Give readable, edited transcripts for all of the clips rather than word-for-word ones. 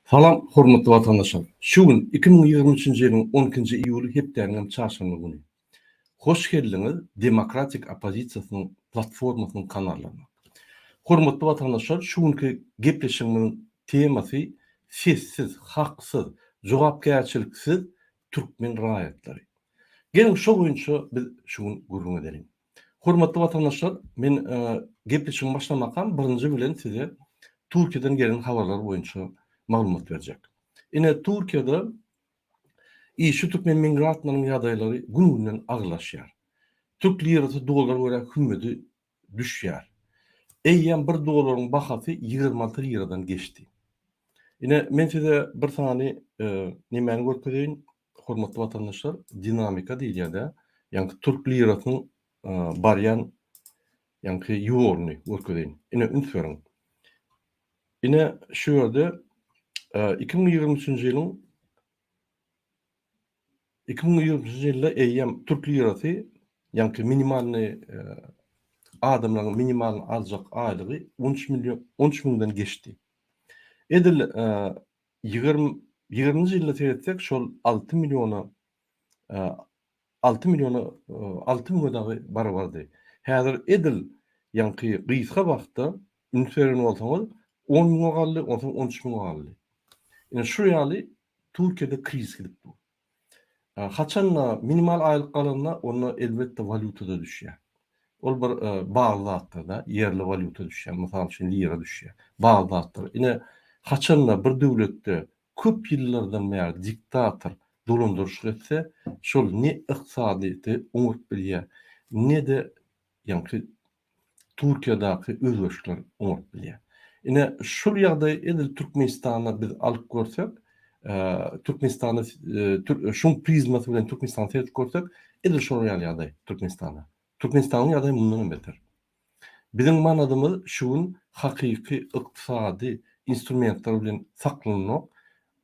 Salam hormatly watandaşlar! Şu gün 2023-nji ýylyň 12-nji iýuly hepdäniňem çarşenbe güni. Hoş geldiňiz Demokratik oppozisiýasynyň platformasynyň kanallaryna. Hormatly watandaşlar şu günki gepleşigimiziň temasy sessiz, haksyz, jogapkärçiliksiz türkmen raýatlary. Geliň şo boýunça biz şu gün gürrüň edeliň. Hormatly watandaşlar, men gepleşigiň başlamakam birinji bilen size Türkiýeden gelen habarlar boýunça maglumat berjek. Ine Türkiýede işçi türkmen migrantlanyň ýagdaýlary gün-günden agyrlaşýar. Türk lirasy dollara görä hümmedi düşýär. Eýýäm bir dollaryň bahasy 26 liradan geçdi. Ine men size bir sany nemäni görkezeýin. Hormatly watandaşlar, dinamika diýilýär-de, ýaňky türk lirasynyň barýan ýaňky ýoluny görkezeýin. Ine üns beriň. Ine şu ýerde 2023-nji ýylyň 2023-nji ýylda eýýäm türk lirasy ýaňky minimalnyý adamlaryň minimal aljak aýlygy 13 million 13 müňden geçdi. Edil 20 ýigriminji ýylda seretsek şol 6 milliona 6 milliona 6 müňe dagy barabardy. Häzir edil ýaňky gysga wagtda üns beren bolsaňyz 10 müňe galdy, onsoň 13 müňe galdy. Ine şu ýaly Türkiýede krizis gidip dur. Haçanda minimal aýlyk galanda onda elbetde walýutada düşýär. Ol bir bagly zatdyr-da, ýerli walýuta düşýär, mysal üçin lira düşýär. Bagly zatdyr. Ine haçanda bir döwletde köp ýyllardan bäri diktator dolandyryşlyk etse, şol ne ykdysadyýeti oňaryp bilýär, ne-de ýaňky Türkiýedäki özgerişler oňaryp bilýär. Ine, şul ýagdaý edil Türkmenistanda biz alyp görsek, Türkmenistanda şuň prizmasy bilen Türkmenistana seredip görsek, edil şol ýaly ýagdaý Türkmenistanda. Türkmenistanyň ýagdaýy mundan hem beter. Biziň manadymyz şu gün hakyky ykdysady instrumentler bilen saklananok,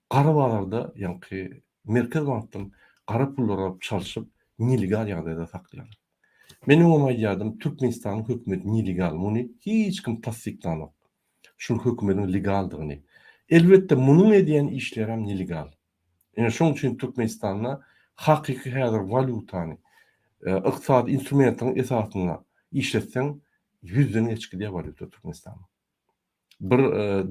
gara bazarda ýaňky Merkez bankdan gara pullar alyp çalşyp, nelegal ýagdaýda saklaýarlar. Men öňem aýdýardym, Türkmenistanyň hökümeti nelegal, muny hiç kim tassyklanok. Şul hökümediň legaldygyny. Elbetde munuň edýän işlerem nelegal. Ine şoň üçin Türkmenistanda hakyky häzir walýutany ykdysady instrumentleriň esasynda işletseň ýüzden geçip gidýär walýuta Türkmenistanda. Bir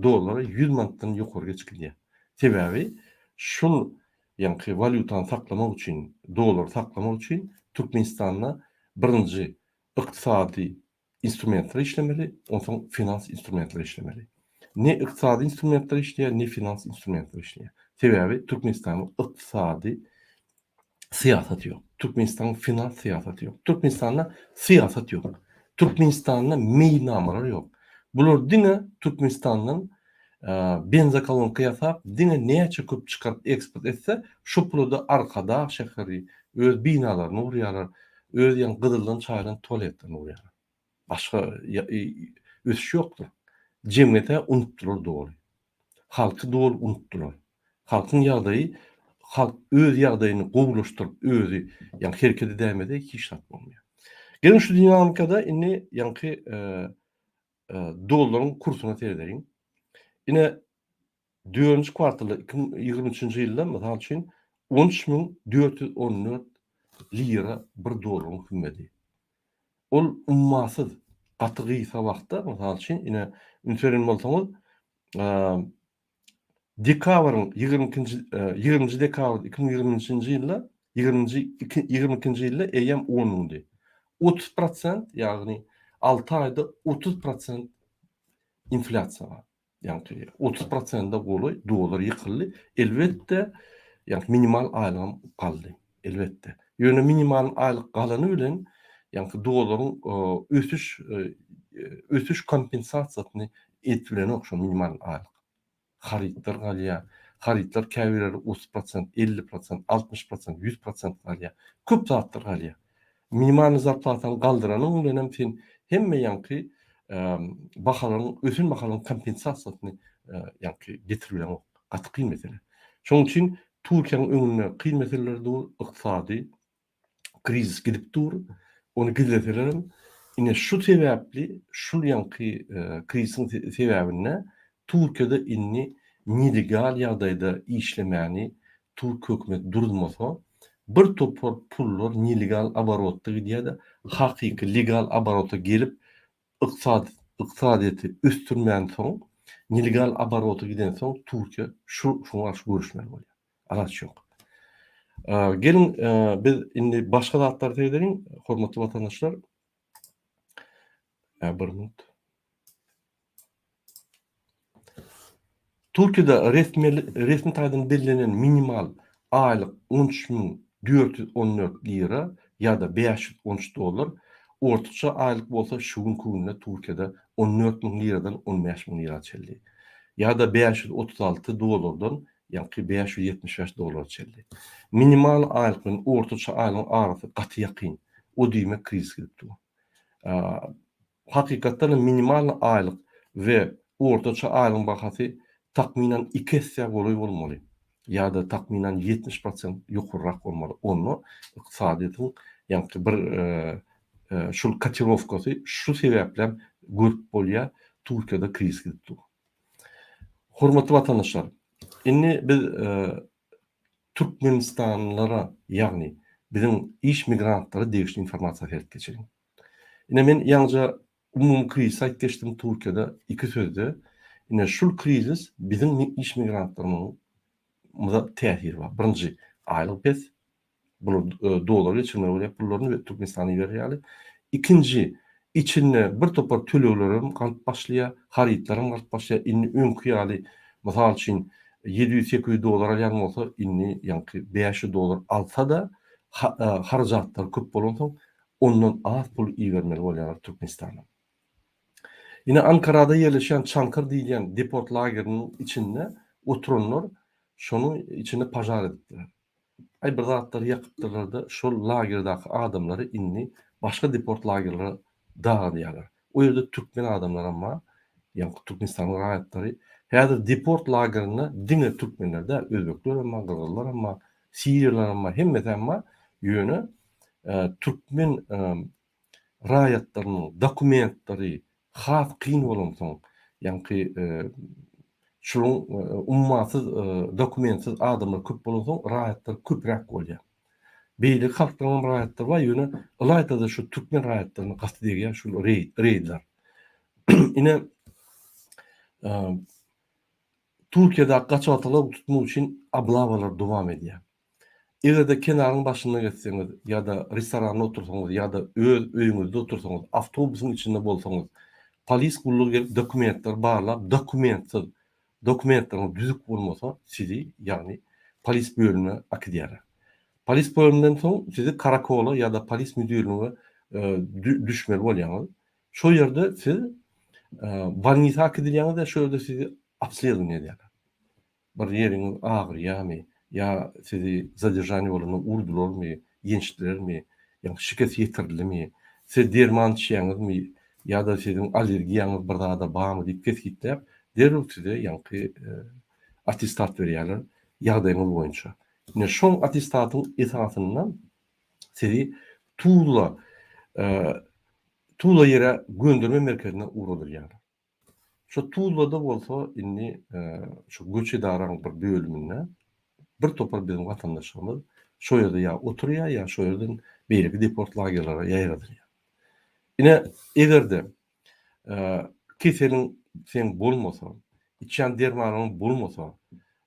dollara 100 manatdan ýokary geçip gidýär. Sebäbi şul ýaňky walýutany saklamak üçin, dollary saklamak üçin Türkmenistanda birinji ykdysady instrumentler işlemeli, onsoň finans instrumentler işlemeli. Ne ykdysady instrumentler işleýär, ne finans instrumentler işleýär. Sebäbi Türkmenistanyň ykdysady syýasaty ýok. Türkmenistanyň finans syýasaty ýok. Türkmenistanda syýasat ýok. Türkmenistanda meýilnamalar ýok. Bular diňe Türkmenistandan benzokolonka ýasap, diňe näçe köp çykaryp eksport etse, şo pula-da Arkadag şäheri öz binalaryny gurýarlar, öz ýaňy gyzyldan çaýylan tualetlerini gurýarlar. Başga ösüş ýokdur. Jemgyýet-ä unutdylar doly. Halky doly unutdylar. Halkyň ýagdaýy halk öz ýagdaýyny gowulaşdyryp özi ýaňky hereket edäýmese hiç zat bolmaýar. Geliň şu dinamikada indi ýaňky dollaryň kursuna seredeliň. Ine dördünji kwartalda 2023-nji ýylda mysal üçin 13414 lira bir dollaryň hümmedi. Ol ummasyz gaty gysga wagtda mysal üçin ine üns beren bolsaňyz Dekabryň 22-nji 20-nji dekabr 2023-nji ýylda 20-nji 22-nji ýylda eýýäm 10 müňdi. 30 prosent, ýagny 6 aýda 30 prosent inflýasiýa bar. Ýagny 30 prosente golaý dollar ýykyldy. Elbetde, ýagny minimal aýlygam galdy. Elbetde. Ýöne minimal aýlyk galany bilen, ýagny dollaryň ösüş ösüş kompensasiýasyny edip bilenok şo minimal aýlyk. Harytlar galýar. Harytlar käbirleri 30 prosent, 50 prosent, 60 prosent, 100 prosent galýar. Köp zatlar galýar. Minimalny zarplatany galdyranyň bilenem sen hemme ýaňky bahalaryň, ösen bahalaryň kompensasiýasyny ýaňky getirip bileňok. Gaty kyn mesele. Şonuň üçin Türkiýäniň öňünde kyn meseleler dur, ykdysady krizis gidip dur. Ony gizleselerem, ine şu sebäpli, şul ýaňky krizisiň sebäbinde Türkiýede indi. nelegal ýagdaýda işlemäni türk hökümeti duruzmasa, bir topar pullar nelegal oborotda gidýär-de, hakyky legal oborota gelip, ykdysady ykdysadyýeti ösdürmänsoň, nelegal oborota gidensoň Türkiýe şu şuňa garşy göreşmeli bolýar. Alaç ýok. Geliň, biz indi başga zatlara seredeliň, hormatly watandaşlar. Bir minut. Türkiýede resmi resmi taýdan bellenen minimal aýlyk 13414 lira ýa-da 513 dollar, ortaça aýlyk bolsa şu günki günde Türkiýede 14 müň liradan 15 müň lira çenli ýa-da 536 dollardan ýaňky 575 dollara çenli. Minimal aýlyk bilen ortaça aýlygyň arasy gaty ýakyn. O diýmek krizis gidip dur. Hakykatdan hem minimal aýlyk we ortaça aýlygyň bahasy takmynan iki essä golaý bolmaly ýa-da takmynan 70 prosent ýokarrak bolmaly. Onda ykdysadyýetiň ýaňky bir şul kotirowkasy şu sebäplem görüp bolýar, Türkiýede krizis gidip dur. Hormatly watandaşlar, indi biz türkmenistanlylara, ýagny biziň iş migrantlara degişli informasiýa seredip geçeliň. Ine men ýaňyja umumy krizisi aýdyp geçdim Türkiýede iki sözde. Ine şul krizis biziň iş migrantlarymyza täsiri bar. Birinji aýlyk pes. Bular e, dollar geçirmeli bolýar pullaryny we Türkmenistana iberer ýaly. Ikinji içinde bir topar tölegler hem galyp başlaýar, harytlar hem galyp başlaýar. Indi öňki ýaly mysal üçin 700-800 dollar alýan bolsa, indi ýaňky 500 dollar alsa-da e, harajatlar köp bolansoň ondan az pul ibermeli bolýarlar Türkmenistana. Ine Ankarada ýerleşýän Çankyr diýilýän deport lageriniň içinde oturanlar şonuň içinde pažar edipdiler. Aý bir zatlary ýakypdyrlar-da şol lagerdäki adamlary indi başga deport lagerlere dagadýarlar. O ýerde türkmen adamlaram bar, ýaňky Türkmenistanyň raýatlary. Häzir deport lagerinde diňe türkmenler däl, özbekler hem bar, gyrgyzlar hem bar, siriýalylar hem bar, hemmesi hem bar. Ýöne türkmen raýatlarynyň dokumentleri has kyn bolansoň, ýaňky şunuň ummasyz dokumentsiz adamlar köp bolansoň raýatlar köpräk bolýar. Beýleki halklaryň hem raýatlary bar, ýöne ylaýta-da şu türkmen raýatlaryna gaty degýär şul reýdler. Ine, Türkiýedäki gaçybatalga tutmak üçin oblawalar dowam edýär. Eger-de kenaryň başynda gezseňiz ýa-da restoranda otursaňyz ýa-da öz öýüňizde otursaňyz, awtobusyň içinde bolsaňyz, polis gullugy gelip dokumentleri barlap, dokumentsiz, dokumentleriňiz düzük bolmasa, sizi, ýagny polis bölümine äkidýärler. Polis bölüminden soň sizi karakola ýa-da polis müdirligine düşmeli bolýaňyz. Şo ýerde siz bolnisa äkidilýäňiz we şo ýerde sizi obsledowaniýe edýärler. Bir ýeriňiz agyrýarmy ýa sizi zaderžaniýe bolanda urdularmy, ýençdilermi, ýa şikes ýetirildimi, siz derman içýäňizmi ýa-da siziň allergiýaňyz bir zada barmy diýip kesgitläp, derrew size ýaňky attestat berýärler ýagdaýyňyz boýunça. Ine şol attestatyň esasynda sizi Tuzla Tuzla ýere gönderme merkezine ugradylýar. Şu Tuzlada bolsa indi şu göç edaraň bir bölüminde bir topar biziň watandaşlarymyz şo ýerde ýa oturýar, ýa şo ýerden beýleki deport lagerlere ýaýradylýar. Ine, eger-de keseliň seň bolmasa, içýän dermanyň bolmasa,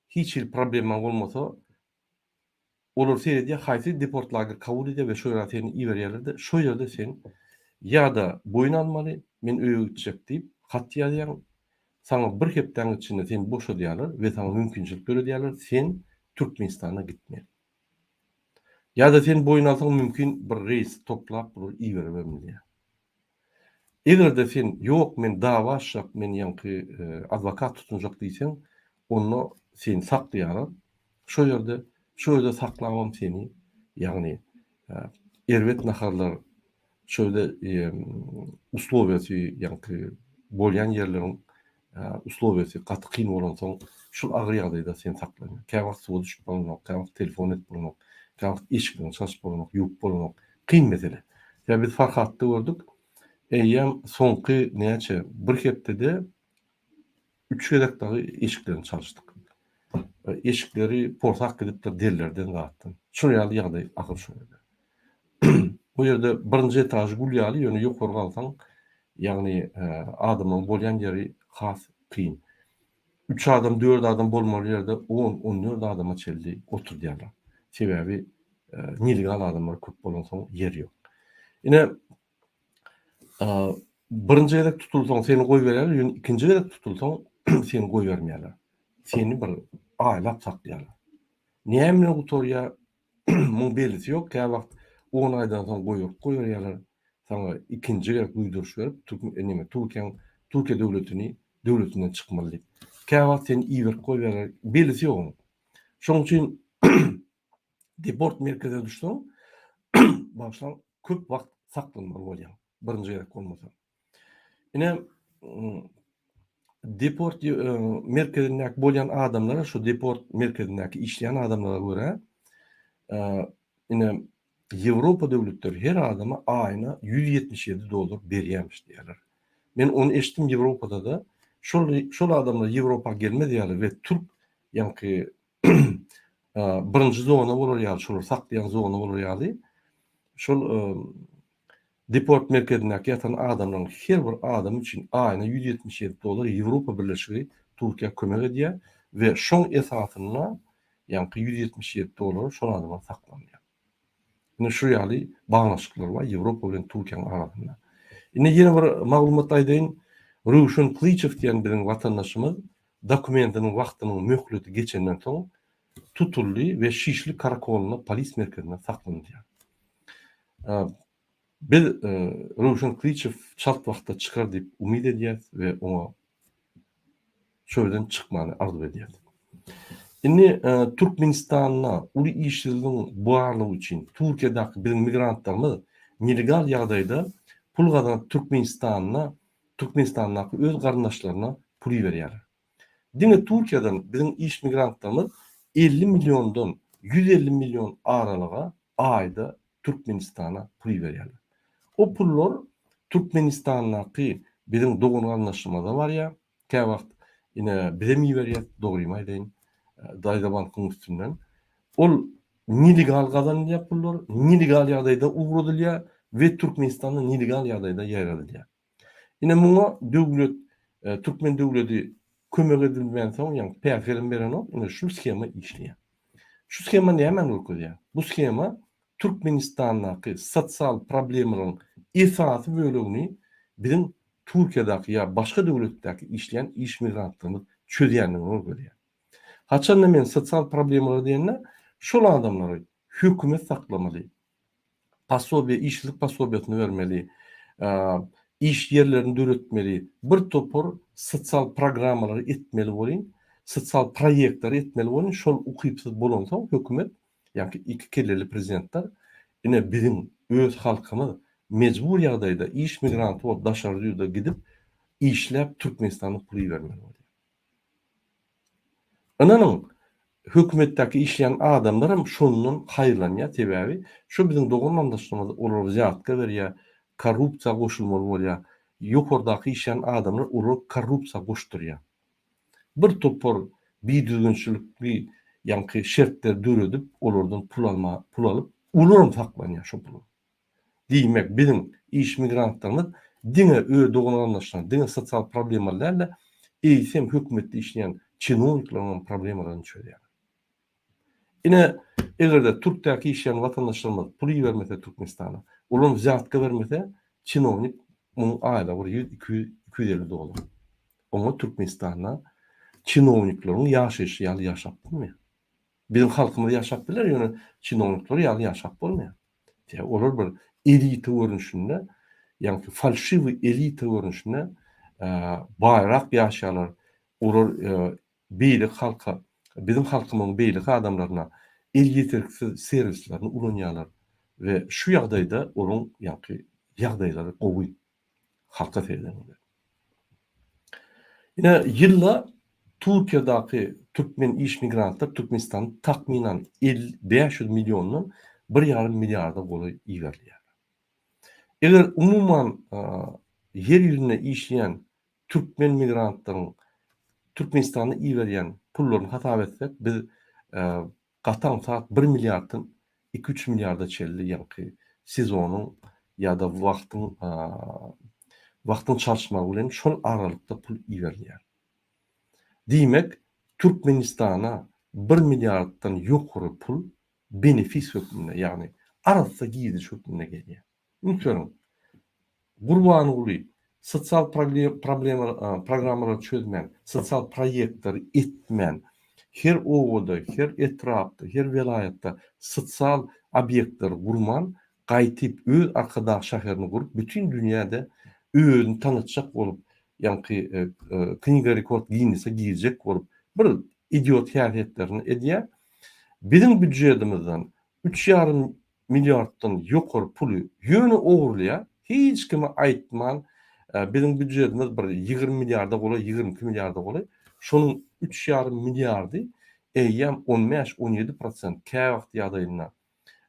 hiç hili problemaň bolmasa, Olar seredýär haýsy deport lager kabul edýär we şo ýere seni iberýärler-de, şo ýerde sen ýa-da boýun almaly, men öýe gitjek diýip hat ýazýaň, saňa bir hepdäň içinde seni boşadýarlar we saňa mümkinçilik döredýärler, sen Türkmenistana gitmeli. Ýa-da sen boýun alsaň mümkin bir reýs toplap bular iberibem bilýär. Eger-de sen ýok men dawa açjak, men ýaňky adwokat tutunjak diýseň, onda seni saklaýarlar. Şo ýerde, şo ýerde saklabam seni, ýagny erbet naharlar, şo ýerde uslowiýasy, ýaňky bolýan ýerleriň uslowiýasy gaty kyn bolansoň, şul agyr ýagdaýda sen saklanýar. Käwagt suwa düşüp bolanok, käwagt telefon edip bolanok, käwagt eşigiňi çalşyp bolanok, ýuwup bolanok. Kyn mesele. Sebäbi biz Farhatda gördük, eýýäm soňky näçe, bir hepdede üç gezek dagy eşiklerini çalyşdyk. Eşikleri porsap gidipdir derilerden zatdan. Şol ýaly ýagdaý agyr şol ýerde. Bu ýerde birinji etažy gül ýaly, ýöne ýokary galsaň, ýagny adamlaryň bolýan ýeri has kyn. Üç adam, dört adam bolmaly ýerde on, on dört adama çenli oturdýarlar. Sebäbi nelegal adamlar köp bolansoň ýer ýok. Ine, birinji gezek tutulsaň seni goýberýärler, ýöne ikinji gezek tutulsaň seni goýbermeýärler. Seni bir aýlap saklaýarlar. Näme bilen gutarýar, muň bellisi ýok. Käwagt on aýdan soň goýberip goýberýärler. Saňa ikinji gezek duýduryş berip, türkmen neme Türkiýäň Türkiýe döwletini döwletinden çykmaly diýip. Käwagt seni iberip goýberýärler. Bellisi ýok oň. Şonuň üçin deport merkezine düşseň, bagyşlaň, köp wagt saklanmaly bolýaň. Birinji gezek bolmasa. Ine deport merkezindäki bolýan adamlara şu deport merkezindäki işleýän adamlara görä ine Ýewropa döwletleri her adama aýyna 177 dollar berýärmiş diýýärler. Men ony eşitdim Ýewropada-da şol şol adamlar Ýewropa gelmez ýaly we türk ýaňky birinji zona bolar ýaly şolar saklaýan zona bolar ýaly şol Deport merkezindäki ýatan adamlaryň her bir adamy üçin aýyna 177 dollar Ýewropa Birleşigi Türkiýä kömek edýär we şoň esasynda ýaňky 177 dollar şol adama saklanýar. Ine şu ýaly baglanyşyklar bar Ýewropa bilen Türkiýäniň arasynda. Indi ýene bir maglumat aýdaýyn. Röwşen Klyçew diýen biziň watandaşymyz dokumentiniň wagtynyň möhleti geçenden soň tutuldy we Şişli karakolynda polis merkezinde saklanylýar. Biz Röwşen Klyçew çalt wagtda çykar diýip umyt edýäs we oňa çölden çykmany arzuw edýäs. Indi Türkmenistanda uly işsizligiň barlygy üçin Türkiýedäki biziň migrantlarymyz nelegal ýagdaýda pul gazanyp Türkmenistanda Türkmenistandaky öz garyndaşlaryna pul iberýärler. Diňe Türkiýeden biziň iş migrantlarymyz 50 milliondan 150 million aralyga aýda Türkmenistana pul iberýärler. O pullar Türkmenistandaky biziň dogan-garyndaşlarymyza barýar. Käwagt ine bizem iberýäs, dogrymy aýdaýyn, Daýza bankyň üstünden. Ol nelegal gazanylýar pullar, nelegal ýagdaýda ugradylýar we Türkmenistanda nelegal ýagdaýda ýaýradylýar. Ine muňa döwlet, türkmen döwleti kömek edilmänsoň, ýagny päsgelem berenok, ine şu shema işleýär. Şu shema nämäni görkezýär? Bu shema Türkmenistandaky sosial problemalaryň esasy bölegini biziň Türkiýedäki ýa başga döwletdäki işleýän iş migrantlarymyz çözýändigini görkezýär. Haçanda men sosial problemalar diýende, şol adamlary hökümet saklamaly, posobiýe, işsizlik posobiýasyny bermeli, iş ýerlerini döretmeli, bir topar sosial programmalary etmeli welin, sosial proýektleri etmeli welin, şol ukypsyz bolansoň hökümet, ýagny iki kelleli prezidentler, ine biziň öz halkymyz mejbur ýagdaýda iş migranty bolup daşary ýurda gidip işläp Türkmenistana pul ibermeli bolýar. Ynanyň, hökümetdäki işleýän adamlaram şondan haýyrlanýar, sebäbi şu biziň dogan-garyndaşlarymyz olara wzýatka berýär, korrupsiýa goşulmaly bolýar. Ýokardaky işleýän adamlar olary korrupsiýa goşdurýar. Bir topar bidüzgünçilikli ýaňky şertleri döredip, olardan pul alma, pul alyp, olaram saklanýar şo pula. Diýmek, biziň iş migrantlarymyz diňe öz dogan-garyndaşlaryny, diňe sosial problemaly däl-de, eýsem hökümetde işleýän çinownikleriň hem problemalaryny çözýärler. Ine, eger-de türkdäki işleýän watandaşlarymyz pul ibermese Türkmenistana, olam wzýatka bermese, çinownik munuň aýlygy bir ýüz, 200, 250 dollar. Oňa Türkmenistanda çinownikleriň ýaşaýşy ýaly ýaşap bolmaýar. Biziň halkymyz ýaşap biler, ýöne çinownikler ýaly ýaşap bolmaýar. Sebäbi olar bir elita görnüşinde, ýagny falşiwi elita görnüşinde baýrak ýaşaýarlar. Olar beýleki halka, biziň halkymyzyň beýleki adamlaryna elýetersiz serwislerini ulanýarlar we şu ýagdaýda olaryň ýagny ýagdaýlary gowy. Halka seredeniňde. Ine, ýylda Türkiýedäki türkmen iş migrantlar Türkmenistana takmynan 500 milliondan bir ýarym milliarda golaý iberilýär. Eger umuman ýer ýüzünde işleýän türkmen migrantlaryň. Türkmenistana iberýän pullaryny hasap etsek, biz gaty aňsat bir milliarddan iki-üç milliarda çenli ýaňky sezonyň ýa-da wagtyň wagtyň çalyşmagy bilen şol aralykda pul iberilýär. Diýmek, Türkmenistana bir milliarddan ýokary pul benefis hökmünde, ýagny arassa girdeji hökmünde gelýär. Üns beriň, Gurbanguly sosial programmalary çözmän, sosial proýektleri etmän, her obada, her etrapda, her welaýatda sosial obýektleri gurman, gaýtyp öz Arkadag şäherini gurup, bütin dünýäde özüni tanatjak bolup, ýaňky Kniga rekord Ginnese girjek bolup, bir idiot häsiýetlerini edýär. Biziň býujetimizden üç ýarym milliarddan ýokary puly ýöne ogurlaýar, hiç kime aýtman, biziň býujetimiz bir 20 milliarda golaý, 22 milliarda golaý, şonuň üç ýarym milliardy eýýäm 15-17 prosent käwagt ýagdaýynda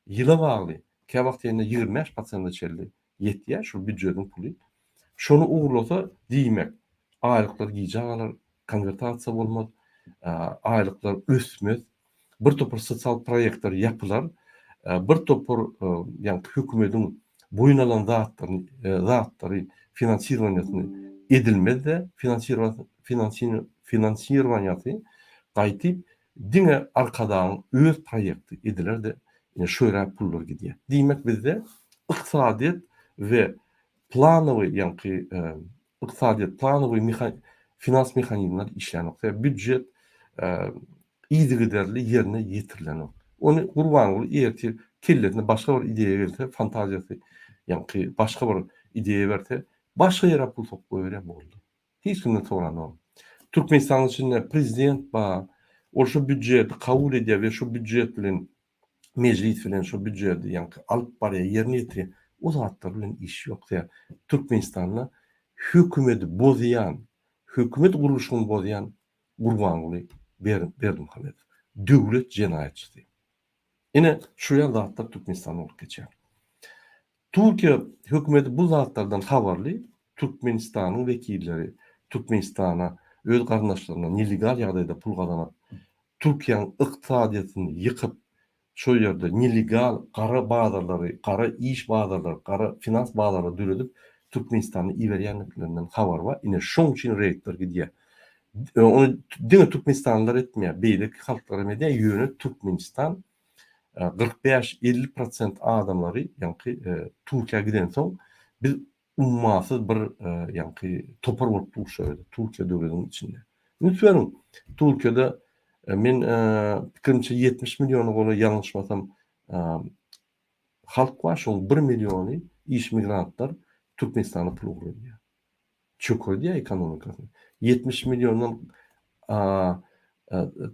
ýyla bagly, käwagt ýagdaýynda 25 prosente çenli ýetýär şol býujetiň puly. Şony ogurlasa, diýmek, aýlyklar gijä galar, konwertasiýa bolmaz, aýlyklar ösmez, bir topar sosial proýektler ýapylar, bir topar ýaňky hökümediň boýun alan zatlaryny zatlary finansirowaniýasyny edilmez-de, finansirowaniýasy gaýtyp diňe Arkadagyň öz proýekti ediler-de, ine şöýräk pullar gidýär. Diýmek bizde ykdysadyýet we planowy ýaňky ykdysadyýet planowy finans mehanizmler işlänok. Sebäbi býujet yzygiderli ýerine ýetirilenok. Ony Gurbanguly ertir kellesine başga bir ideýa gelse, fantaziýasy ýaňky başga bir ideýa berse, başga ýere pul sokup goýberýär boldy. Hiç kimden soranok. Türkmenistanyň içinde prezident bar, ol şo býujeti kabul edýär we şo býujet bilen mejlis bilen şo býujeti ýaňky alyp barýar, ýerine ýetirýär. O zatlar bilen işi ýok. Sebäbi Türkmenistanda hökümeti bozýan, hökümet gurluşygyny bozýan Gurbanguly Berdimuhamedow. Döwlet jenaýatçysy. Ine, şu ýaly zatlar Türkmenistanda bolup geçýär. Türkiýe hökümeti bu zatlardan habarly, Türkmenistanyň wekilleri Türkmenistana öz garyndaşlaryna nelegal ýagdaýda pul gazanyp, Türkiýäniň ykdysadyýetini ýykyp, şol ýerde nelegal gara bazarlary, gara iş bazarlary, gara finans bazarlary döredip, Türkmenistana iberýändiklerinden habary bar. Ine, şoň üçin reýdler gidýär. Ony diňe türkmenistanlylar etmeýär, beýleki halklar hem edýär, ýöne Türkmenistan 45, 50 prosent adamlary ýaňky Türkiýä gidensoň biz ummasyz bir ýaňky topar bolup duşýarys Türkiýe döwletiniň içinde. Üns beriň, Türkiýede men pikirimçe 70 milliona golaý ýalňyşmasam halk bar, şoň 1 milliony iş migrantlar Türkmenistana pul ugradýar. Çökerdýär ekonomikasyny. 70 milliondan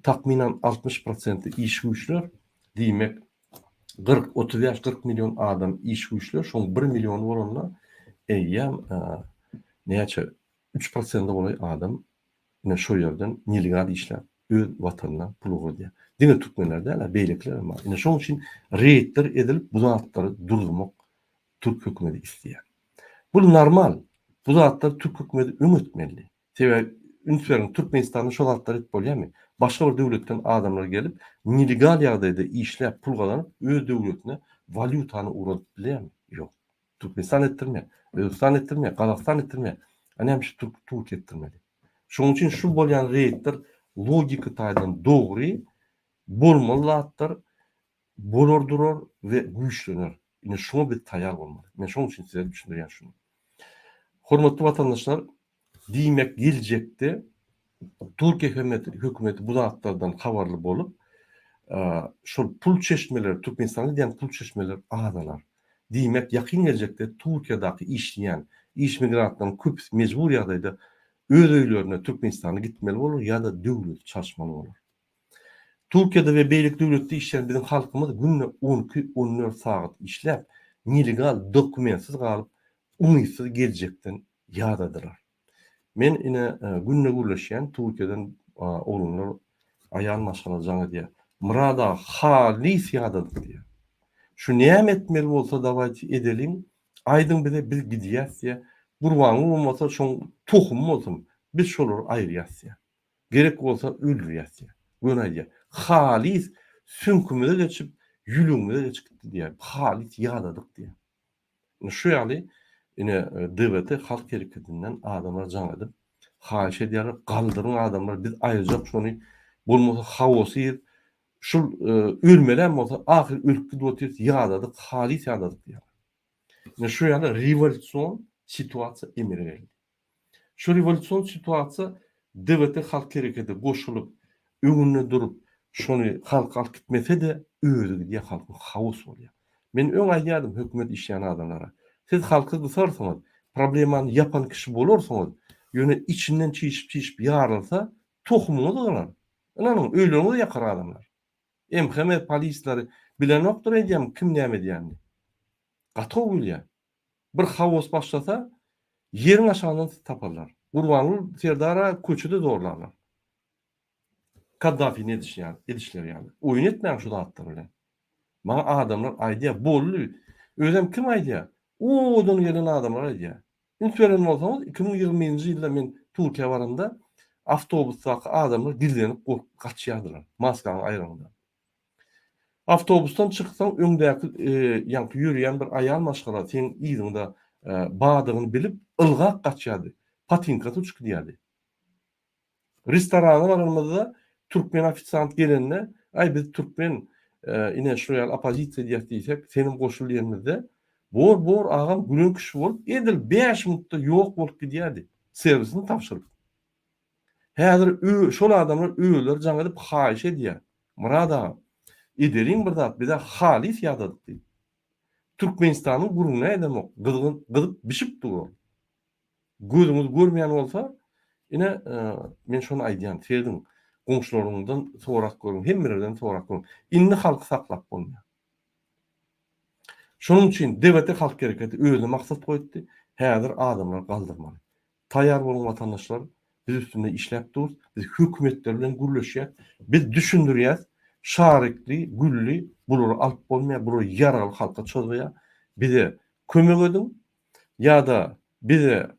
takmynan 60 prosenti iş güýçler, diýmek 40, 35, 40 million adam iş güýçler, şoň 1 milliony bolanda eýýäm näçe 3 prosente golaý adam ine şo ýerden nelegal işläp öz watanyna pul ugradýar. Diňe türkmenler däl, beýlekiler hem bar. Ine şoň üçin reýdler edilip bu zatlary durdurmak türk hökümeti isleýär. Bu normal. Bu zatlar türk hökümeti öň etmelidi. Sebäbi üns beriň Türkmenistanda şo zatlary edip bolýarmy? Başga bir döwletden adamlar gelip nelegal ýagdaýda işläp pul gazanyp öz döwletine walýutany ugradyp bilýärmi? Ýok. Türkmenistan etdirmeýär. Özbegistan etdirmeýär. Gazagystan etdirmeýär. A näme üçin türk Türkiýe etdirmeli? Şonuň üçin şu bolýan reýdler logika taýdan dogry bolmaly zatlar bolar durar we güýçlener. Ine şuňa biz taýýar bolmaly. Men şonuň üçin size düşündirýän şuny. Hormatly watandaşlar, diýmek geljekde Türkiýe hökümeti, hökümeti bu zatlardan habarly bolup, şol pul çeşmeleri, Türkmenistana gidýän pul çeşmeleri azalar. Diýmek, ýakyn geljekde Türkiýedäki işleýän iş migrantlaryň köpüsi mejbur ýagdaýda öz öýlerine Türkmenistana gitmeli bolar ýa-da döwleti çalyşmaly bolar. Türkiýede we beýleki döwletde işleýän biziň halkymyz günde on iki, on dört sagat işläp, nelegal dokumentsiz galyp, umytsyz geljekden ýadadylar. Men ine günde gürleşýän Türkiýeden oglanlar aýal maşgala jaň edýär. Myrat aga halys ýadadyk diýýär. Şu näme etmeli bolsa dawaýte edeliň, aýdyň bize biz gidýäs diýýär. Gurbanguly bolmasa şoň tohumy bolsun biz şolary aýyrýas diýýär. Gerek bolsa öldürýäs diýýär. Göni aýdýar. Halys süňkümize geçip, ýülegimize geçip gitdi diýýär. Halys ýadadyk diýýär. Ine şu ýaly ine DWT halk hereketinden adamlar jaň edip haýyş edýärler, galdyryň adamlar biz aýyrjak şony bolmasa haosy şul ölmelem bolsa ahyry ölüp gidip otyrys ýadadyk halys ýadadyk diýýärler. Ine şu ýaly rewolýusion situasiýa emele geldi. Şu rewolýusion situasiýa DWT halk hereketi goşulyp, öňünde durup, şony halk alyp gitmese-de, özi gidýär, halkyň haos bolýar. Men öň aýdýardym hökümet işleýän adamlara, siz halky gysarsyňyz, problemany ýapan kişi bolarsyňyz, ýöne içinden çişip-çişip ýarylsa, tohumyňyz gyrar. Ynanyň, öýleriňizi ýakar adamlar. MHM polisleri bilenokdyr öýdýän kim näme edýänini. Gaty gowy bilýär. Bir haos başlasa, ýeriň aşagyndan sizi taparlar. Gurbanguly Serdara köçede zorlarlar. Kaddafini edişi ýaly, edişleri ýaly. Oýun etmäň şu zatlar bilen. Maňa adamlar aýdýar, boldy. Özem kim aýdýar? Owadan gelen adamlar aýdýar. Üns beren bolsaňyz, 2021-nji ýylda men Türkiýä baramda awtobusdaky adamlar gizlenip gorkup gaçýardylar, maskany aýranda. Awtobusdan çyksaň öňdäki ýaňky ýörýän bir aýal maşgala seň yzyňda bardygyny bilip ylgap gaçýardy. Patinkasy uçup gidýärdi. Restorana baranymyzda türkmen ofisiant gelende, aý biz türkmen ine şu ýaly oppozisiýa edýäs diýsek, senem goşul diýenimizde, bor bor agam gülen kişi bolup edil bäş minutda ýok bolup gidýärdi, serwisini tabşyryp. Häzir şol adamlar özleri jaň edip haýyş edýär, Myrat agam, edeliň bir zat bizä halys ýadadyk diýip. Türkmenistanyň gürrüňini edemok, gyzgyn gyzyp bişip dur ol. Gözüňiz görmeýän bolsa, ine, men şony aýdýan, serediň, goňşularyňyzdan sorap görüň, hemmelerden sorap görüň. Indi halky saklap bolmaýar. Şonuň üçin DWT Halk hereketi özüne maksat goýupdy, häzir adamlary galdyrmaly. Taýýar boluň watandaşlar, biz üstünde işläp durus, biz hökümetler bilen gürleşýäs, biz düşündirýäs, şarikli, gülli bulary alyp bolmaýar, bular ýaragly halka çozýar, bize kömek ediň, Ýa-da bize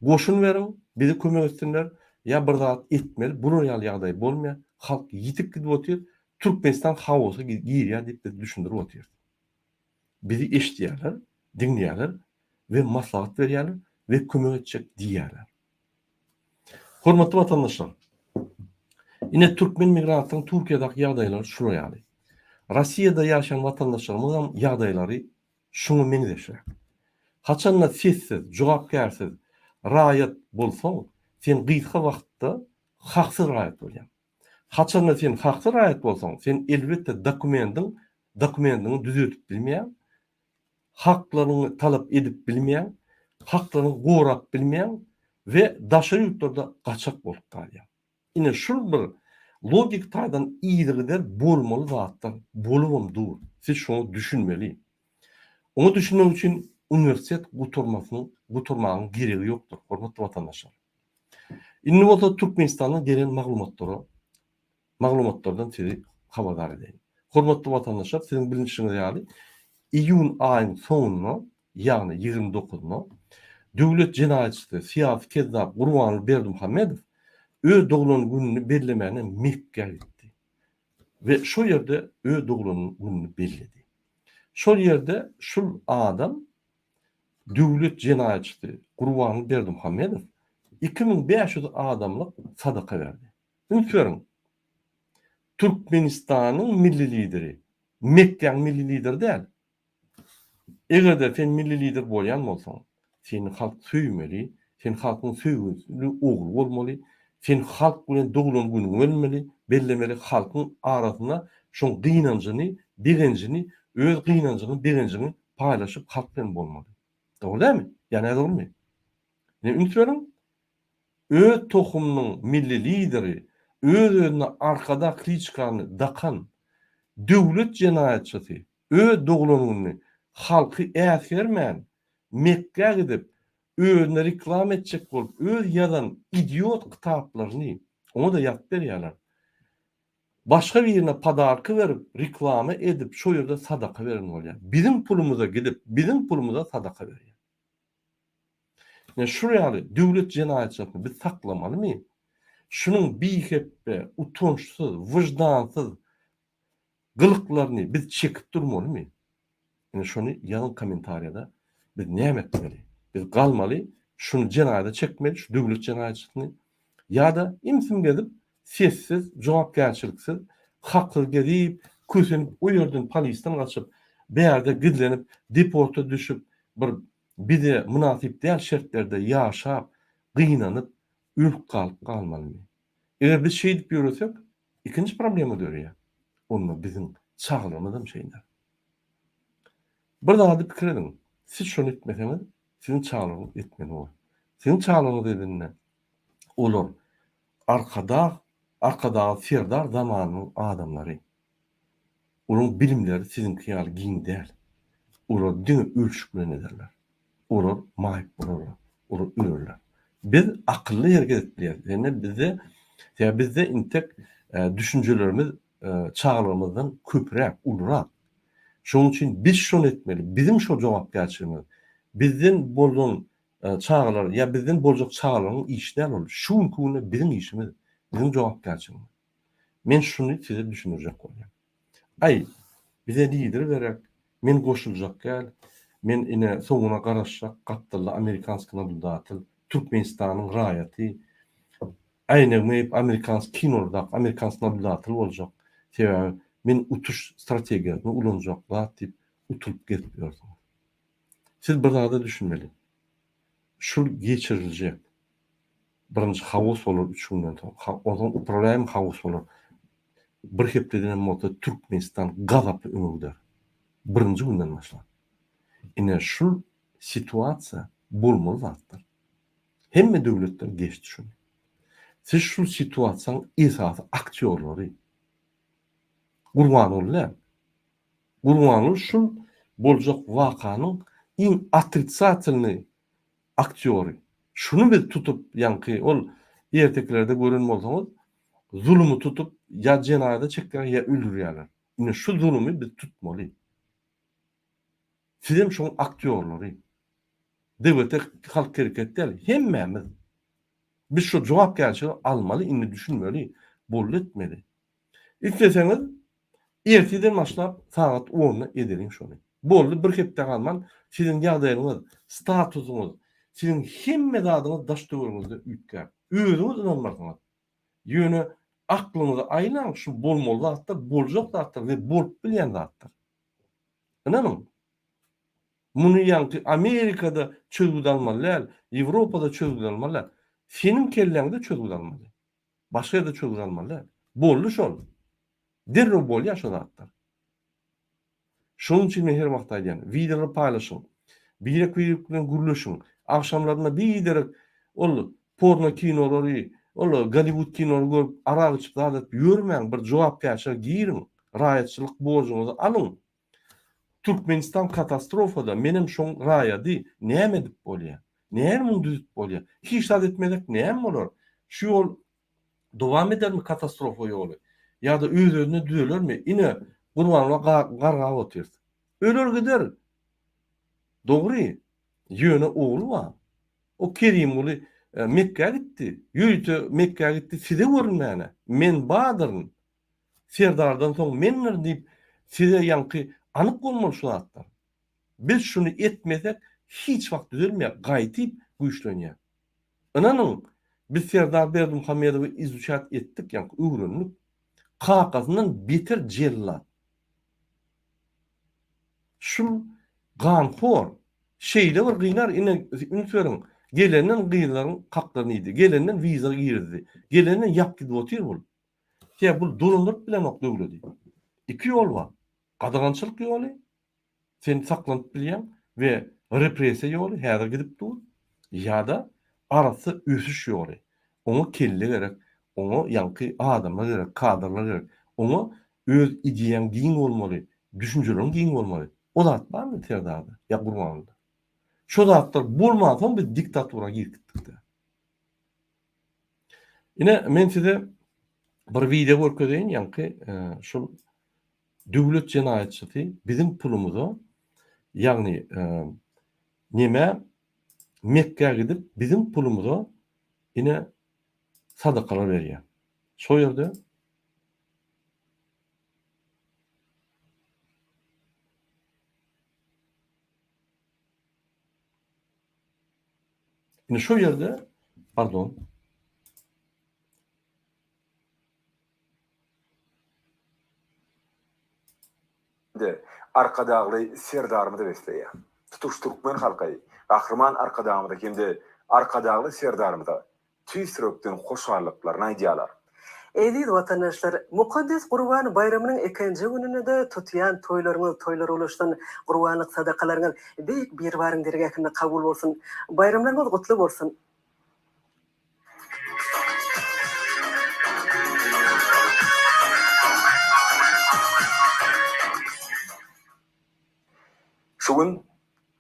goşun beriň, bize kömek etsinler, ýa bir zat etmeli, bular ýaly ýagdaý bolmaýar, halk ýitip gidip otyr, Türkmenistan haosa girýär diýip biz düşündirip otyrys. Bizi eşidýärler, diňleýärler we maslahat berýärler we kömek etjek diýýärler. Hormatly watandaşlar, ine türkmen migrantlaryň Türkiýedäki ýagdaýlary şular ýaly. Rossiýada ýaşaýan watandaşlarymyzyňam ýagdaýlary Şuňa meňzeşräk. Haçanda sessiz, jogapkärsiz raýat bolsaň, sen gysga wagtda haksyz raýat bolýaň. Haçanda sen haksyz raýat bolsaň, sen elbetde dokumendiň dokumendiňi düzedip bilmeýäň, haklaryňy talap edip bilmeýäň, haklaryňy gorap bilmeýäň we daşary ýurtlarda gaçak bolup galýaň. Ine şul bir logik taýdan yzygider bolmaly zatlar bolubam dur. Siz şoňa düşünmeli. Oňa düşünmek üçin uniwersitet gutarmasynyň gutarmagyň geregi ýokdur, hormatly watandaşlar. Indi bolsa Türkmenistandan gelen maglumatlara maglumatlardan sizi habardar edeýin. Hormatly watandaşlar, siziň bilişiňiz ýaly, iýun aýyň soňunda ýagny 29-na döwlet jenaýatçysy, syýasy kezzap Gurbanguly Berdimuhamedow öz doglan gününi bellemäne Mekgä gitdi we şo ýerde öz doglan gününi belledi. Şol ýerde şul adam döwlet jenaýatçysy Gurbanguly Berdimuhamedow 2500 adamlyk sadaka berdi. Üns beriň! Türkmenistanyň milli lideri, Mekgäň milli lideri däl. Eger-de sen milli lider bolýan bolsaň, seni halk söýmeli, sen halkyň söýgüli ogly bolmaly, sen halk bilen doglan günüňi belmeli, bellemeli, halkyň arasynda şoň gynanjyny, begenjini, öz gynanjyňy, begenjiňi paýlaşyp halk bilen bolmaly. Dogry dälmi? Ýa nädogrymy? Ine üns beriň, Öz tohumynyň milli lideri öz-özüne Arkadag kliçkany dakan döwlet jenaýatçysy öz doglan gününi halky äsgermän Mekgä gidip özüne reklama etjek bolup öz ýazan idiot kitaplaryny oňa-da ýazyp berýärler başga birine podarka berip reklama edip şo ýerde sadaka beren bolýar biziň pulumyza gidip biziň pulumyza sadaka berýär. Ine şul ýaly döwlet jenaýatçylygyny biz saklamalymy? Şunuň bihepbe, utançsyz, wyždansyz gylyklaryny biz çekip durmalymy? Ine şony ýazyň kommentariýada biz näme etmeli? Biz galmaly şuny jenaýata çekmeli şu döwlet jenaýatçysyny ýa-da imsim gezip sessiz jogapkärçiliksiz haksyz gezip kösenip o ýerden polisden gaçyp bärde gizlenip deporta düşüp bir bize mynasyp däl şertlerde ýaşap gynanyp ölüp galyp galmalymy? Eger biz şeýdip ýöresek Ikinji problema döreýär. Onda biziň çagalarymyzam şeýder. Bir zady pikir ediň, siz şony etmeseňiz, siziň çagalaryňyz etmeli bolar. Siziň çagalaryňyz edende, olar Arkadag, Arkadagly Serdar zamanynyň adamlary. Olaryň bilimleri siziňki ýaly giň däl. Olar diňe ölçük bilen ederler. Olar maýyp bolarlar. Olar ölerler. Biz akylly hereket edip bilýäris. Ýöne bizde sebäbi bizde intek düşünjelerimiz çagalarymyzdan köpräk, ulurak. Şonuň üçin biz şony etmeli. Biziň şo jogapkärçiligimiz. Bizden bolan çagalar ýa bizden boljak çagalaryň işi däl ol. Şu günki günde biziň işimiz, biziň jogapkärçiligimiz. Men şuny size düşündirjek bolýan. Aý, bize lider gerek, men goşuljak däl, men ine soňuna garaşjak gapdalda amerikanskiý nabludatel, Türkmenistanyň raýaty, äýnegimi geýip amerikanskiý kinolardaky amerikanskiý nabludatel boljak, sebäbi men utuş strategiýasyny ulanjak zat diýip utulyp gezip ýörsüňiz. Siz bir zada düşünmeli. Şul geçiriljek. Birinji haos bolar üç günden soň. Onsoň upravlýaýmy haos bolar. Bir hepdedenem bolsa Türkmenistan gazaply öňe gider. Birinji günden başlap. Ine şul situasiýa bolmaly zatdyr. Hemme döwletler geçdi şuny. Siz şul situasiýanyň esasy aktýorlary. Gurbanguly däl. Gurbanguly şul boljak wakanyň iň otritsatelnyý aktýory. Şuny biz tutup ýaňky ol ertekilerde gören bolsaňyz zulumy tutup ýa jenaýata çekýärler ýa öldürýärler. Ine şu zulumy biz tutmaly. Sizem şoň aktýorlary. DWT halk hereket däl hemmämiz. Biz şu jogapkärçiligi almaly indi düşünmeli boldy etmeli. Isleseňiz ertirden başlap sagat onda edeliň şony. Boldy bir hepde galman siziň ýagdaýyňyz, statusyňyz, siziň hemme zadyňyz daş töweregiňizde üýtgär. Özüňiz ynanmarsyňyz. Ýöne aklyňyza aýlaň şu bolmaly zatlar boljak zatlar we bolup bilýän zatlar. Ynanyň. Muny ýaňky Amerikada çözgüt almaly däl, Ýewropada çözgüt almaly däl. Seniň kelläňde çözgüt almaly. Başga ýerde çözgüt almaly däl. Boldy şol. Derrew bolýar şo zatlar. Şonuň üçin men her wagt aýdýan, wideolary paýlaşyň. Birek-birek bilen gürleşiň. Agşamlaryna biderek ol porno kinolary, ol Golliwud kinolary görüp, arak içip zat edip ýörmäň, bir jogapkärçilige giriň, raýatçylyk borjuňyzy alyň. Türkmenistan katastrofada, menem şoň raýady, näme edip bolýar? Näme muny düzüp bolýar? Hiç zat etmesek näme bolar? Şu ýol dowam edermi katastrofa ýoly? Ýa-da öz-özüne düzelermi? Ine, Gurbanguly gargap otyrys. Öler gider. Dogry. Ýöne ogly bar. O Kerimguly Mekgä gitdi. Ýörite Mekgä gitdi size görünmäne. Men badyryn. Serdardan soň mendirin diýip size ýaňky anyk bolmaly şu zatlar. Biz şuny etmesek hiç wagt düzelmeýär, gaýtyp güýçlenýär. Ynanyň, biz Serdar Berdimuhamedowy izuçat etdik, ýaňky öwrendik. Kakasyndan beter jellat. Şul ganhor şeýle bir gynar, ine üns beriň, gelenden gyzlaryň haklaryny iýdi, gelenden wiza girizdi, gelenden ýap gidip otyr bul. Sebäbi bul dolandyryp bilenok döwledi. Iki ýol bar. Gadagançylyk ýoly, sen saklanyp bilýäň we repressiýa ýoly häzir gidip dur, ýa-da arassa ösüş ýoly. Oňa kelle gerek, oňa ýaňky adamlar gerek, kadrlar gerek. Oňa öz ideýaň giň bolmaly, düşünjeleriň giň bolmaly. O zat barmy Serdarda ýa Gurbangulyda? Şo zatlar bolmansoň biz diktatura girip gitdik-dä. Ine, men size bir wideo görkezeýin, ýaňky şul döwlet jenaýatçysy biziň pulumyza, ýagny nemä Mekgä gidip biziň pulumyza ine. sadakalar berýär. Şo ýerde Indi şu ýerde, pardon. De Arkadagly Serdarymyzy besleýär. Tutuş türkmen halky Gahryman Arkadagymyza hem-de Arkadagly Serdarymyza tüýs ýürekden hoşallyklaryny aýdýarlar. Eziz watandaşlar, mukaddes Gurban baýramynyň ikinji gününde-de tutýan toýlaryňyz toýlara ulaşsyn, gurbanlyk sadakalaryňyz Beýik Biribaryň dergähinde kabul bolsun! Baýramlaryňyz gutly bolsun! Şu gün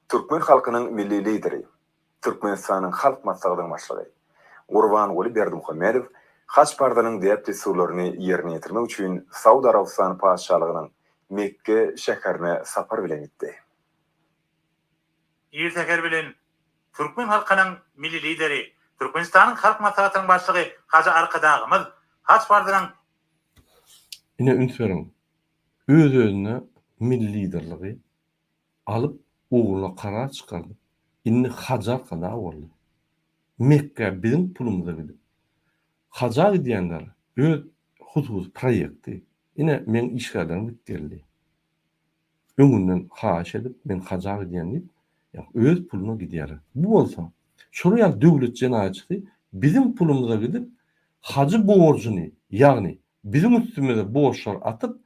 türkmen halkynyň Milli Lideri, Türkmenistanyň Halk Maslahatynyň Başlygy Gurbanguly Berdimuhamedow haj parzynyň däp-dessurlaryny ýerine ýetirmek üçin Saud Arabystany Patyşalygynyň Mekge şäherine sapar bilen gitdi. Ir säher bilen türkmen halkynyň Milli Lideri, Türkmenistanyň Halk Maslahatynyň Başlygy Hajy Arkadagymyz haj parzynyň Ine üns beriň, öz-özüne milli liderligi alyp ogluna karar çykardyp, indi Hajy Arkadag boldy. Mekgä biziň pulumyza gidip, haja gidýänler öz hususy proýekti, ine meň işgärlerim gidip geldi. Öňünden haýyş edip, men haja gidýän diýip, ýa öz puluna gidýärler. Bu bolsa, şolar ýaly döwlet jenaýatçysy biziň pulumyza gidip, hajy borjuny, ýagny biziň üstümize borçlar atyp,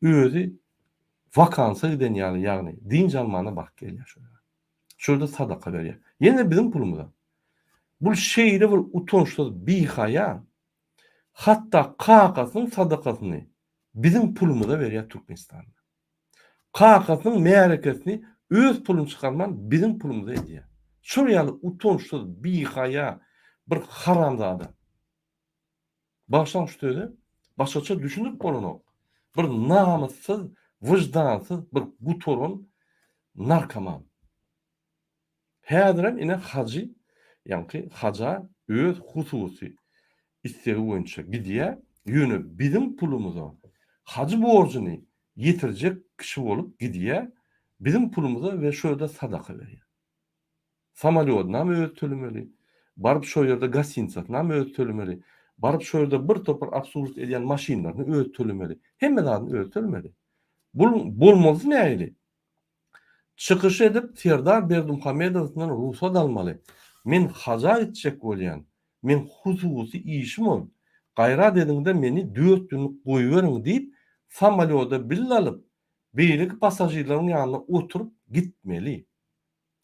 özi wakansa giden ýaly, ýagny dynç almana baryp gelýär şo ýere. Şo ýerde sadaka berýär. Ýene biziň pulumyza. Bul şeýle bir utançsyz, bihaýa, hatda kakasynyň sadakasyny biziň pulumyza berýär Türkmenistanda. Kakasynyň märekesini öz puluny çykarman biziň pulumyza edýär. Şol ýaly utançsyz, bihaýa bir haramzada. Bagyşlaň şu söze, başgaça düşünip bolanok. Bir namyssyz, wyždansyz bir gutaran narkoman. Häzirem ine hajy, ýaňky haja öz hususy islegi boýunça gidýär, ýöne biziň pulumyza hajy borjuny ýetirjek kişi bolup gidýär, biziň pulumyza we şo ýerde sadaka berýär. Samolýodynam özi tölemeli, baryp şo ýerde gostinitsasynam özi tölemeli, baryp şo ýerde bir topar obslužit edýän maşynlaryny özi tölemeli. Hemme zadyny özi tölemeli. Bul bolmalysy nähili? Çykyş edip Serdar Berdimuhamedowdan rugsat almaly. Men haja gitjek bolýan. Meň hususy işim ol. Gaýrat ediňde meni dört günlük goýberiň diýip samolýoda bille alyp, beýleki passažirleriň ýanynda oturyp gitmeli.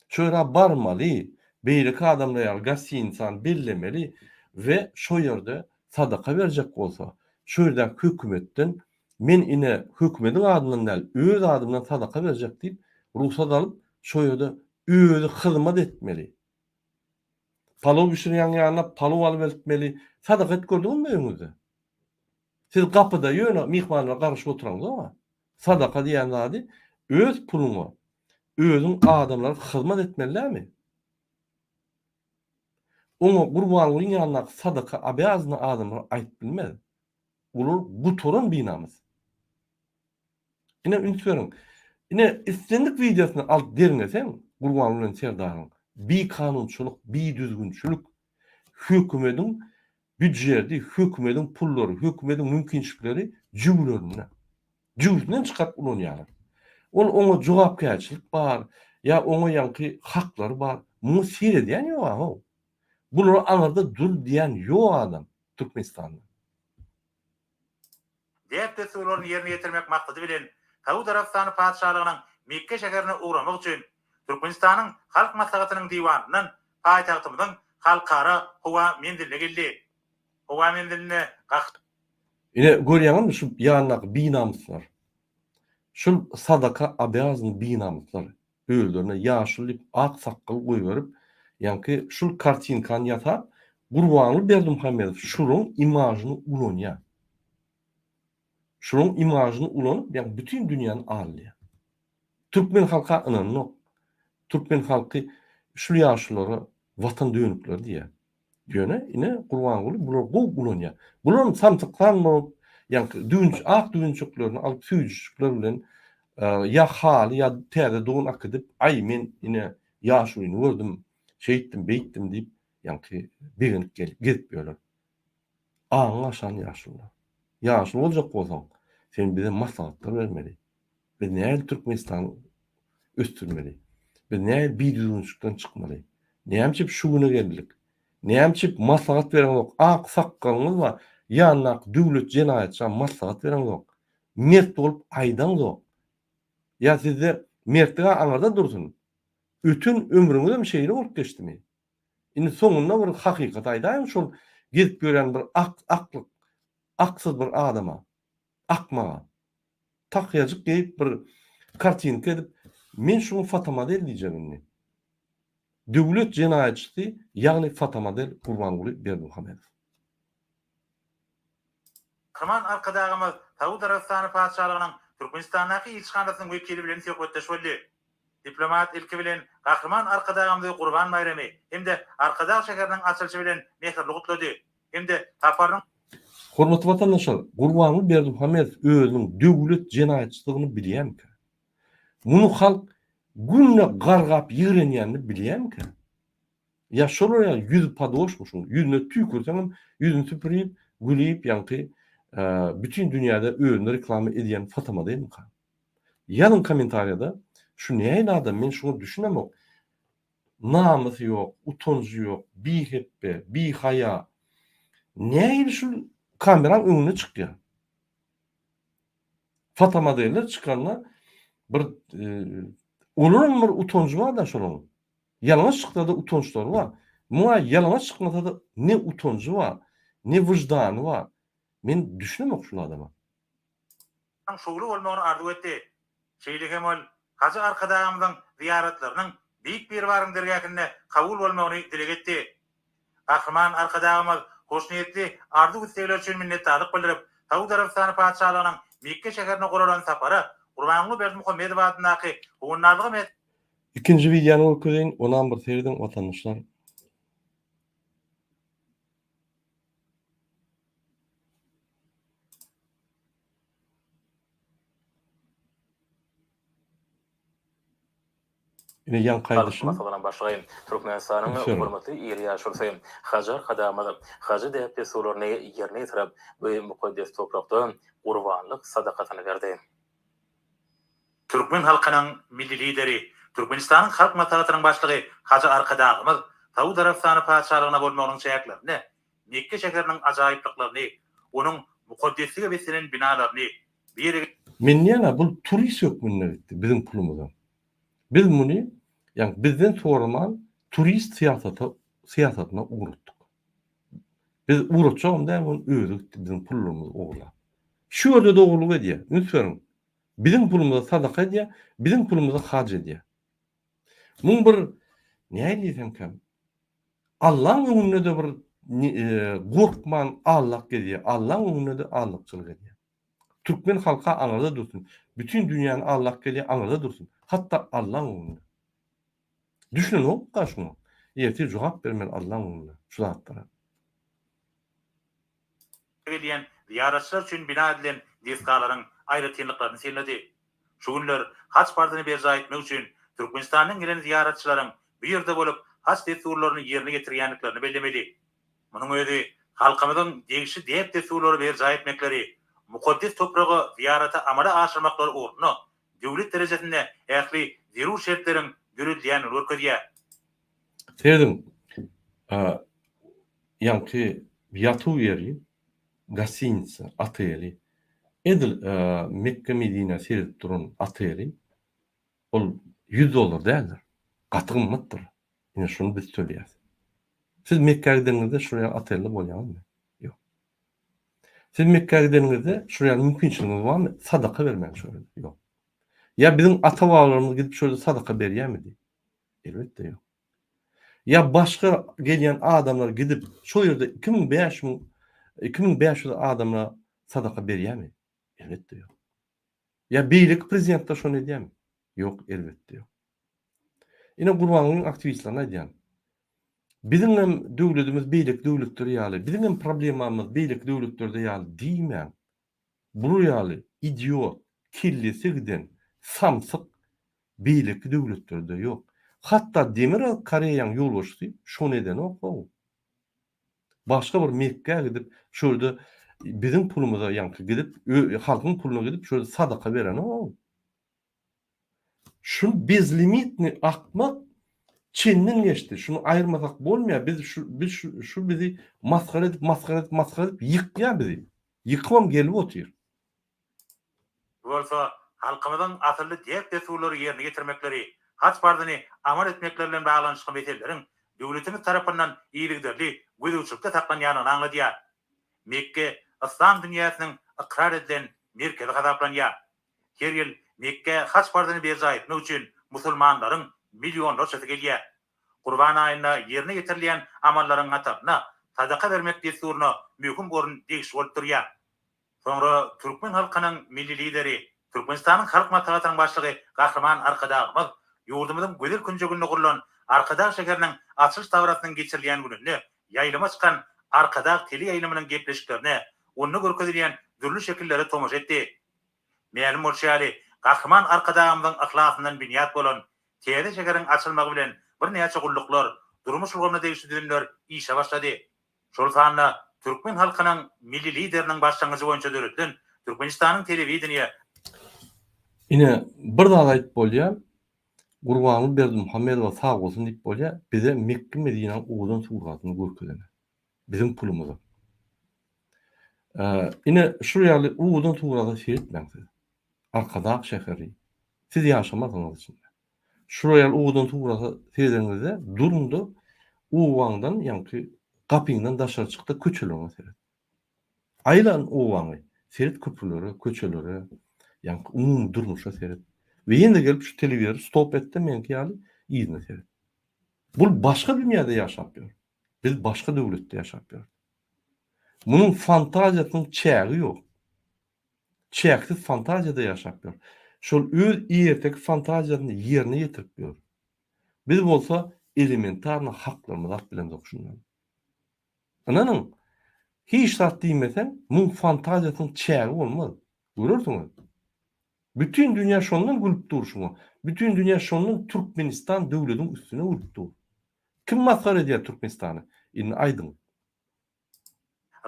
Şo ýere barmaly, beýleki adamlar ýaly gostinitsany bellemeli we şo ýerde sadaka berjek bolsa, şo ýerdäki hökümetden men ine hökümediň adyndan däl, öz adymdan sadaka berjek diýip rugsat alyp, şo ýerde özi hyzmat etmeli. Palow bişirýäň ýanyna palow alyp eltmeli. Sadaka edip gördüňizmi öýüňizde? Siz gapyda ýöne myhmanlara garaşyp oturaňzok-a. Sadaka diýen zady öz puluňa özüň adamlara hyzmat etmeli dälmi? Oňa Gurbangulyň ýanyndaky sadaka obýazny adamlar aýdyp bilmez. Olar gutaran binamys. Ine üns beriň. Ine islendik wideosyny alyp derňeseň Gurbanguly bilen Serdaryň bikanunçylyk, bidüzgünçilik, hökümediň býudžeti, hökümediň pullary, hökümediň mümkinçilikleri jübülerinde. Jübüsinden çykaryp ulanýarlar. Ol oňa jogapkärçilik bar, ýa oňa ýaňky haklary bar. Muňa seredýän ýok how. Bulara aňyrda dur diýen ýok adam Türkmenistanda. Däp-dessurlaryny ýerine ýetirmek maksady bilen Saud Arabystany Patyşalygynyň Mekge şäherine ugramak üçin Türkmenistanyň Halk Maslahatynyň Diwanyndan paýtagtymyzyň Halkara howa menziline geldi. Howa menzilinde Gah. Ine görýäňizmi şu ýanyndaky binamyslar. Şul sadaka obýazny binamyslar. Özlerine ýaşuly diýip ak sakgal goýberip ýaňky şul kartinkany ýasap Gurbanguly Berdimuhamedow şulaň imažyny ulanýar. Şulaň imažyny ulanyp ýaňky bütin dünýäni aldaýar. Türkmen halka ynananok. Türkmen halky şul ýaşulara watan dönükleri diýýär. Ýöne ine Gurbanguly bulary gowy ulanýar. Bularam samsyklan bolup, ýaňky düwünç ak düwünçeklerini alyp süýjüjikler bilen ýa haly ýa täze don akidip, aý men ine ýaşulyny gördüm, şeýtdim, beýtdim diýip, ýaňky begenip gelip gezip ýörler. Aňyň aşan ýaşulular. Ýaşuly boljak bolsaň, sen bize maslahatlar bermeli. Biz nähili Türkmenistany ösdürmeli? Biz nähili bidüzgünçilikden çykmaly? Näme üçin şu güne geldik? Näme üçin maslahat bereňzok? Ak sakgalyňyz bar, ýanyndaky döwlet jenaýatça maslahat bereňzok. Mert bolup aýdaňzok. Ýa sizde mertlik-ä aňyrda dursun. Öten ömrüňizem şeýle bolup geçdimi? Indi soňunda bir hakykat aýdaýyň şol gezip ýören bir ak aklyk aksyz bir adama, akmaga. Tahýajyk geýip bir kartinka edip men şuňa fotomodel diýjek indi. Döwlet jenaýatçysy ýagny fotomodel Gurbanguly Berdimuhamedow. Gahryman Arkadagymyz Saud Arabystany Patyşalygynyň Türkmenistandaky ilçihanasynyň wekili bilen söhbetdeş boldy. Diplomat ilki bilen Gahryman Arkadagymyzy Gurban baýramy hem-de Arkadag şäheriniň açylyşy bilen mähirli gutlady hem-de saparynyň Hormatly watandaşlar, Gurbanguly Berdimuhamedow özüniň döwlet jenaýatçydygyny bilýärmikä? Muny halk günde gargap ýigrenýänini bilýärmikä? Ýa şolar ýaly ýüzi podoşmy şuň, ýüzüne tüýkürseňem ýüzüni süpürip, gülüp ýaňky bütin dünýäde özüni reklama edýän fotomodelmika? Ýazyň kommentariýada şu nähili adam men şuňa düşünemok. Namysy ýok, utanjy ýok, bihepbe, bihaýa. Nähili şul kameraň öňüne çykýar? Fotomodeller çykanda bir olaryň bir utanjy bar-da şolaryň. Ýalaňaç çyksada utançlary bar. Muňa ýalaňaç çykmasada ne utanjy bar, ne wyždany bar. Men düşünemok şul adama. Şowly bolmagyny arzuw etdi. Şeýle hem ol Hajy Arkadagymyzyň zyýaratlarynyň Beýik Biribaryň dergähinde kabul bolmagyny dileg etdi. Gahryman Arkadagymyz hoşniýetli arzuw-islegler üçin minnetdarlyk bildirip, Saud Arabystany Patyşalygynyň Mekge şäherine guralan sapara Gurbanguly Berdimuhamedow adyndaky Howandarlyga mätäç Ikinji wideony görkezeýin, onam bir serediň watandaşlar. Ine ýaňky Halk aýdyşym. Maslahatynyň Başlygy, Türkmenistanyň hormatly il ýaşulusy Hajy Arkadagymyz hajy däp-dessurlaryny ýerine ýetirip, bu mukaddes toprakda gurbanlyk sadakasyny berdi. Türkmen halkynyň Milli Lideri, Türkmenistanyň Halk Maslahatynyň Başlygy Hajy Arkadagymyz Saud Arabystany Patyşalygyna bolmagynyň çäklerinde Mekge şäheriniň ajaýyplyklaryny, onuň mukaddeslige beslenen binalaryny, bu ýere Men diýýän-ä bul turist hökmünde gitdi biziň pulumyza. Biz muny ýagny bizden soraman turist syýasata syýasatyna ugratdyk. Biz ugratjagam däl ony özi gitdi biziň pullarymyzy ogurlap. Şu ýerde dogrulyk edýär. Üns beriň. Biziň pulumyza sadaka edýär, biziň pulumyza haj edýär. Muň bir nähili diýsemkäm, Allaň öňünde-de bir gorkman allak gezýär, Allaň öňünde-de allakçylyk edýär. Türkmen halka aňyrda dursun, bütin dünýäni allak gelýär, aňyrda dursun, hatda Allaň öňünde. Düşünenokka şuňa. Ertir jogap bermeli Allaň öňünde şu zatlara. Gelýän zyýaratçylar üçin bina edilen desgalaryň aýratynlyklaryny synlady. Şu günler haj parzyny berjaý etmek üçin Türkmenistandan gelen zyýaratçylaryň bu ýerde bolup, haj dessurlaryny ýerine ýetirýändiklerini bellemeli. Munuň özi halkymyzyň degişli däp-dessurlary berjaý etmekleri, mukaddes topraga zyýaraty amala aşyrmaklary ugrunda döwlet derejesinde ähli zerur şertleriň döredilýändigini görkezýär. Serediň, ýaňky ýatuw ýeri, gostinitsa, oteli, edil Mekge-Medinä seredip duran oteli, ol 100 dollar däldir, gaty gymmatdyr. Ine şuny biz töleýäs. Siz Mekgä gideniňizde şol ýaly otelde bolýaňyzmy? Ýok. Siz Mekgä gideniňizde şol ýaly mümkinçiligiňiz barmy? Sadaka bermäge şol ýerde? Ýok. Ýa biziň ata-babalarymyz gidip şol ýerde sadaka berýärmidi? Elbetde ýok. Ýa başga gelýän adamlar gidip şol ýerde 2000 5000 2500 adama sadaka berýärmi? Elbetde ýok. Ýa beýleki prezidentler şony edýärmi? Ýok, elbetde ýok. Ine Gurbangulyň aktiwistlerine aýdýan. Biziňem döwledimiz beýleki döwletler ýaly, biziňem problemamyz beýleki döwletlerde ýaly diýmäň. Bular ýaly idiot, kellesi giden, samsyk beýleki döwletlerde ýok. Hatda Demirgazyk Koreýaň ýolbaşçysy şony edenok how. Başga bir Mekgä gidip, şo ýerde biziň pulumyza ýaňky gidip, halkyň puluna gidip şo ýerde sadaka berenok how. Şu bezlimitni akmak çenden geçdi. Şuny aýyrmasak bolmaýar. Biz şu biz şu, şu bizi masgara edip, masgara edip, masgara edip ýykýar bizi. Ýykybam gelip otyr. Bu bolsa halkymyzyň asylly däp-dessurlary ýerine ýetirmekleri, haj parzyny amal etmekleri bilen baglanyşykly meseleleriň döwletimiz tarapyndan yzygiderli gözegçilikde saklanýandygyny aňladýar. Mekge yslam dünýäsiniň ykrar edilen merkezi hasaplanýar. Her ýyl Mekgä haj parzyny berjaý etmek üçin musulmanlaryň millionlarçasy gelýär. Gurban aýynda ýerine ýetirilýän amallaryň hatarynda sadaka bermek dessuryna möhüm orun degişli bolup durýar. Soňra türkmen halkynyň Milli Lideri, Türkmenistanyň Halk Maslahatynyň Başlygy Gahryman Arkadagymyz ýurdumyzyň gözel künjeginde gurlan Arkadag şäheriniň açylyş dabarasynyň geçirilýän gününde ýaýlyma çykan Arkadag teleýaýlymynyň gepleşiklerine, onda görkezilýän dürli şekillere tomaşa etdi. Mälim bolşy ýaly, Gahryman Arkadagymyzyň yhlasyndan binýat bolan täze şäheriň açylmagy bilen birnäçe gulluklar, durmuş ulgamyna degişli düzümler işe başlady. Şol sanda türkmen halkynyň Milli Lideriniň başlangyjy boýunça döredilen Türkmenistanyň telewideniýe, Ine, bir zat aýdyp bolýar, Gurbanguly Berdimuhamedowa sag bolsun diýip bolýar, bize Mekge-Medinäň owadan suratyny görkezene. Biziň pulumyza. Ine, şul ýaly owadan surata seretmäň siz. Arkadag şäheri. Siz ýaşamasyňyz içinde. Şular ýaly owadan surata seredeniňizde duruň-da, obaňdan, ýaňky gapyňdan daşary çyk-da köçeleriňe seret. Aýlan obaňy, seret köprülere, köçelere, ýaňky umumy durmuşa seret. We ýene gelip şu telewizory stop et-de meňki ýaly yzyna seret. Bul başga dünýäde ýaşap ýör. Biz başga döwletde ýaşap ýörüs. Munuň fantaziýasynyň çägi ýok. Çäksiz fantaziýada ýaşap ýör. Şol öz erteki fantaziýasyny ýerine ýetirip ýör. Biz bolsa elementarny haklarymyzy alyp bilemzok şundan. Ynanyň, hiç zat diýmeseň, muň fantaziýasynyň çägi bolmaz. Görersiňiz. Bütin dünýä şondan gülüp dur şuňa. Bütin dünýä şondan Türkmenistan döwlediň üstüne gülüp dur. Kim masgara edýär Türkmenistany? Indi aýdyň.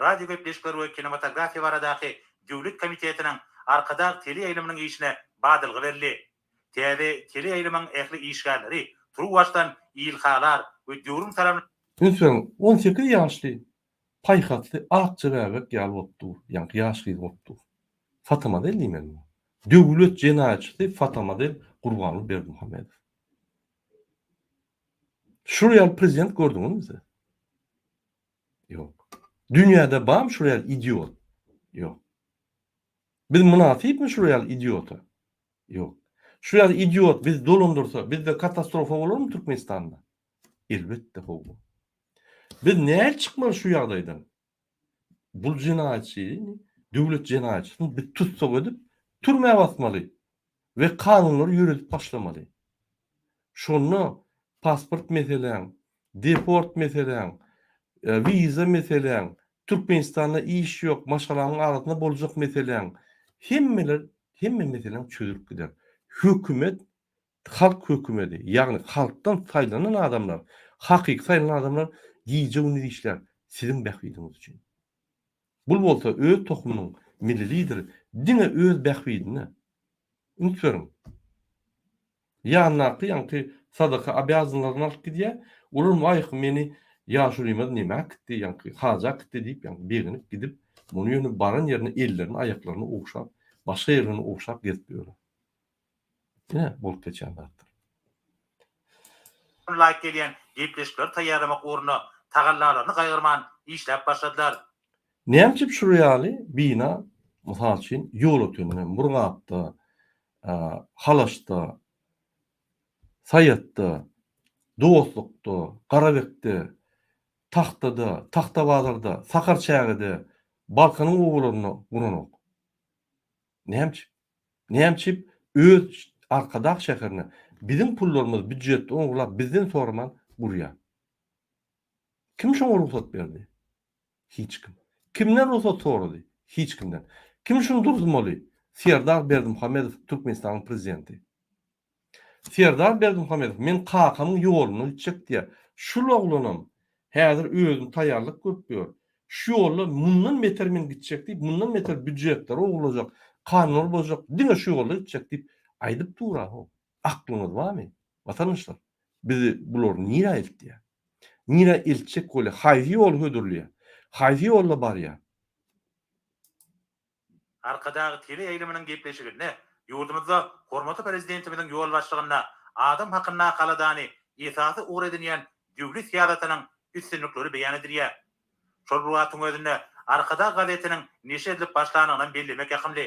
Radiogepleşikler we kinematografiýa baradaky döwlet komitetiniň Arkadag teleýaýlymynyň işine badalga berildi. Täze teleýaýlymyň ähli işgärleri turuwbaşdan ilhalar we döwrüň talap. Üns beriň, 18 ýaşly paýhasly akja bäbek ýaly bolup dur, ýaňky ýaş gyz bolup dur. Fatamodel diýmeli muňa. Döwlet jenaýatçysy Fatamodel Gurbanguly Berdimuhamedow. Şul ýaly prezident gördüňizmi siz? Ýok. Dünýäde barmy şul ýaly idiot? Ýok. Biz mynasypmy şul ýaly idiota? Ýok. Şu ýaly idiot bizi dolandyrsa, bizde katastrofa bolarmy Türkmenistanda? Elbetde howwa. Biz nähili çykmaly şu ýagdaýdan? Bul jenaýatçyny, döwlet jenaýatçysyny biz tussag edip, türmä basmaly we kanunlary ýöredip başlamaly. Şonda pasport meseläň, deport meseläň, wiza meseläň, Türkmenistanda iş ýok, maşgalaňyň arasynda boljak meseläň, hemmeler, hemme meseläň çözülip gider. Hökümet, halk hökümedi, ýagny halkdan saýlanan adamlar, hakyky saýlanan adamlar gije-gündiz işlär siziň bähbidiňiz üçin. Bul bolsa öz tohumynyň milli lideri diňe öz bähbidine. Üns beriň. Ýanyndaky ýaňky sadaka obýazanlaryny alyp gidýär. Olar waýh meni ýaşulymyz nämä äkitdi, ýaňky haja äkitdi diýip ýaňky begenip gidip, muny ýöne baran ýerinde ellerini aýaklaryny ogşap, başga ýerlerini ogşap gezip ýörer. Ine bolup geçýän zatlar. Laýyk gelýän gepleşikleri taýýarlamak ugrunda tagallalaryny gaýgyrman işläp başladylar. Näme üçin şular ýaly bina, mysal üçin, Ýolötende, Murgapda, Halaşda, Saýatda, Dostlukda, Garabekde, Tagtada, Tagtabazarda, Sakarçägede, Balkanyň obalarynda guranok? Näme üçin? Näme üçin öz Arkadag şäherine biziň pullarymyz býujetden ogurlap bizden soraman gurýar? Kim şoňa rugsat berdi? Hiç kim. Kimden rugsat sorady? Hiç kimden. Kim şuny duruzmaly? Serdar Berdimuhamedow Türkmenistanyň prezidenti. Serdar Berdimuhamedow men kakamyň ýolundan gitjek diýýär. Şul oglanam häzir özüni taýýarlyk görüp ýör. Şu ýolda mundan beter men gitjek diýip, mundan beter býujetleri ogurlajak, kanunlary bozjak, diňe şu ýolda gitjek diýip aýdyp dur-a-how. Aklyňyz barmy? Watandaşlar, bizi bular nirä eltýär? Nirä eltjek bolýar? Haýsy ýoly hödürleýär? Haýsy ýolda barýar? Arkadag teleýaýlymynyň gepleşiginde ýurdumyzda hormatly Prezidentimiziň ýolbaşçylygynda adam hakyndaky aladany esasy ugur edinýän döwlet syýasatynyň üstünlikleri beýan edilýär. Şol bir wagtyň özünde Arkadag gazetiniň neşir edilip başlandygyny bellemek ýakymly.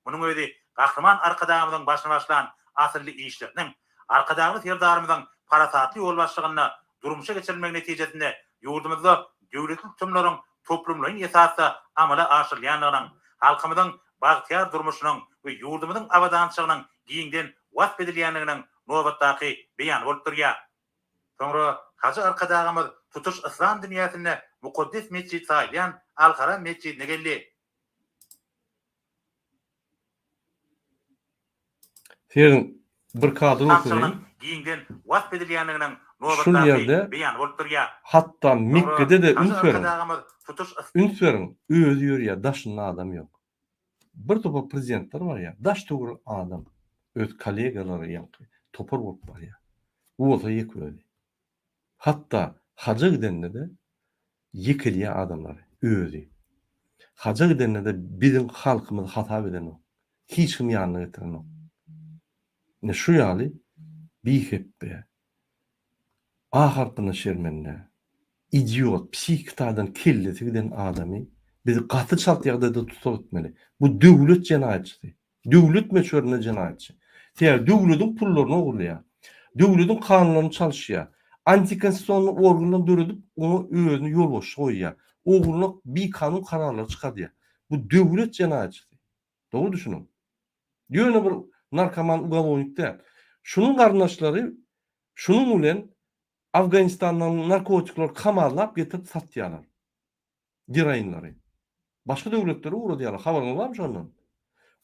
Munuň özi Gahryman Arkadagymyzyň başyny başlan asylly işleriniň Arkadagly Serdarymyzyň parasatly ýolbaşçylygynda durmuşa geçirilmegi netijesinde ýurdumyzda döwletli tutumlaryň toplumlaýyn esasda amala aşyrylýandygynyň, halkymyzyň bagtyýar durmuşynyň we ýurdumyzyň abadançylygynyň giňden wasp edilýändiginiň nobatdaky beýany bolup durýar. Soňra Hajy Arkadagymyz tutuş yslam dünýäsinde mukaddes metjit saýylýan Al-Haram metjidine geldi. Serediň, bir kadr Tamçygynyň görkezeýin. giňden wasp edilýändiginiň Şul nobatdaky ýerde beýany bolup durýar. hatda Soňra Mekgede-de Hajy üns beriň. Arkadagymyz tutuş ys. Üns beriň, özi ýörýär, daşynda adam ýok. Bir topar prezidentler barýar, daş-töwerek adam, öz kollegalary ýaňky topar bolup barýar. Bu bolsa ýeke özi. Hatda haja gidende-de ýekelýär adamlary, özi. Haja gidende-de biziň halkymyzy hasap edenok. Hiç kim ýanyna getirenok. Ine şu ýaly bihepbe, A harpynda şermende, idiot, psihiki taýdan kellesi giden adamy biz gaty çalt ýagdaýda tussag etmeli. Bu döwlet jenaýatçysy. Döwlet möçberinde jenaýatçy. Sebäbi döwlediň pullaryny ogurlaýar. Döwlediň kanunlaryny çalyşýar. Antikonstitusionny organlar döredip, oňa özüni ýolbaşçy goýýar. Ogurlak bikanun kararlary çykardýar. Bu döwlet jenaýatçysy. Dogry düşüniň. Ýöne bir narkoman ugalownik däl. Şunuň garyndaşlary şunuň bilen Afganistandan narkotikleri kamazlap getirip satýarlar. Geroinleri. Başga döwletlere ugradýarlar. Habaryňyz barmy şondan?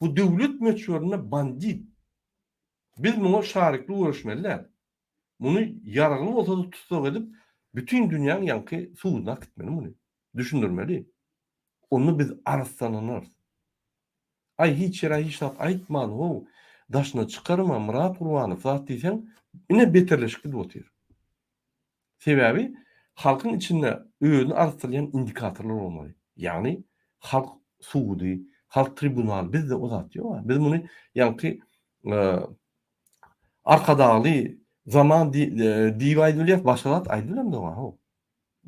Bu döwlet möçberinde bandit. Biz muňa şarikli göreşmeli däl. Muny ýaragly bolsa-da tussag edip, bütin dünýäň ýaňky suduna äkitmeli muny. Düşündirmeli. Onda biz arassalanarys. Aý hiç ýere hiç zat aýtman how, daşyna çykarma Myrat Gurbanow zat diýseň, ine beterleşip gidip otyr. Sebäbi halkyň içinde özüni artdyrýan indikatorlar bolmaly. Ýagny halk sudy, halk tribunaly bizde o zat ýok. Biz muny ýaňky Arkadagly zaman diýip aýdyp bilýäs, başga zat aýdyp bilemzok how.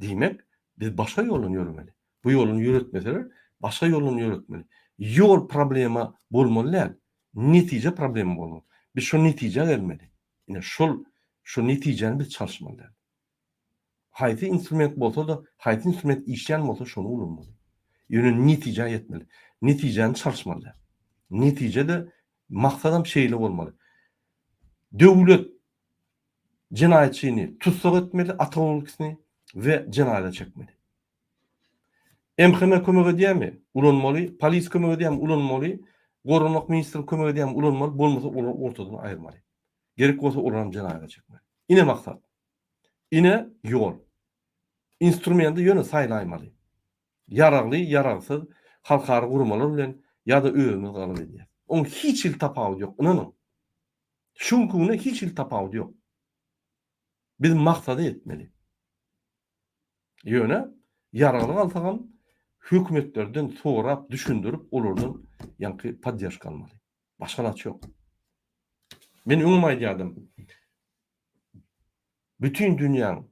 Diýmek, biz başga ýoldan ýöremeli. Bu ýoldan ýöretmeseler, başga ýoldan ýöretmeli. Ýol problema bolmaly däl, netije problema bolmaly. Biz şo netijä gelmeli. Ine şol şu netijäni biz çalyşmaly däl. Haýsy instrument bolsa-da, haýsy instrument işleýän bolsa şony ulanmaly. Ýöne netijä ýetmeli. Netijäni çalyşmaly däl. Netije-de maksadam şeýle bolmaly. Döwlet jenaýatçyny tussag etmeli, ata-ogul ikisini we jenaýata çekmeli. MHM kömek edýärmi? Ulanmaly. Polis kömek edýärmi? Ulanmaly. Goranmak ministrligi kömek edýärmi? Ulanmaly. Bolmasa olary ortadan aýyrmaly. Gerek bolsa olaram jenaýata çekmeli. Ine maksat. Ine ýol. Instrumenti ýöne saýlaýmaly. Ýaragly, ýaragsyz, halkara guramalar bilen ýa-da özümiz galyp edýäs. Oň hiç hili tapawudy ýok, ynanyň. Şu günki güne hiç hili tapawudy ýok. Biz maksada ýetmeli. Ýöne ýaragly galsagam hökümetlerden sorap, düşündirip olardan ýaňky podderşka almaly. Başga alaç ýok. Men öňem aýdýardym. Bütin dünýäň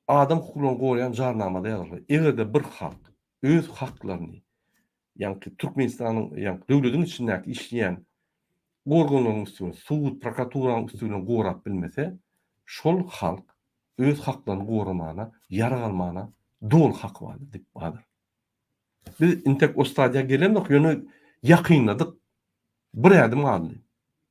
adam hukuklaryny goraýan jarnamada ýazylgy. Eger-de bir halk öz haklaryny ýaňky Türkmenistanyň ýaňky döwlediň içindäki işleýän organlaryň üsti bilen, sud, prokuraturanyň üsti bilen gorap bilmese, şol halk öz haklaryny goramana, ýarag almana doly haky bardyr diýip bardyr. Biz intek o stadiýa gelemzok, ýöne ýakynladyk. Bir ädim galdy.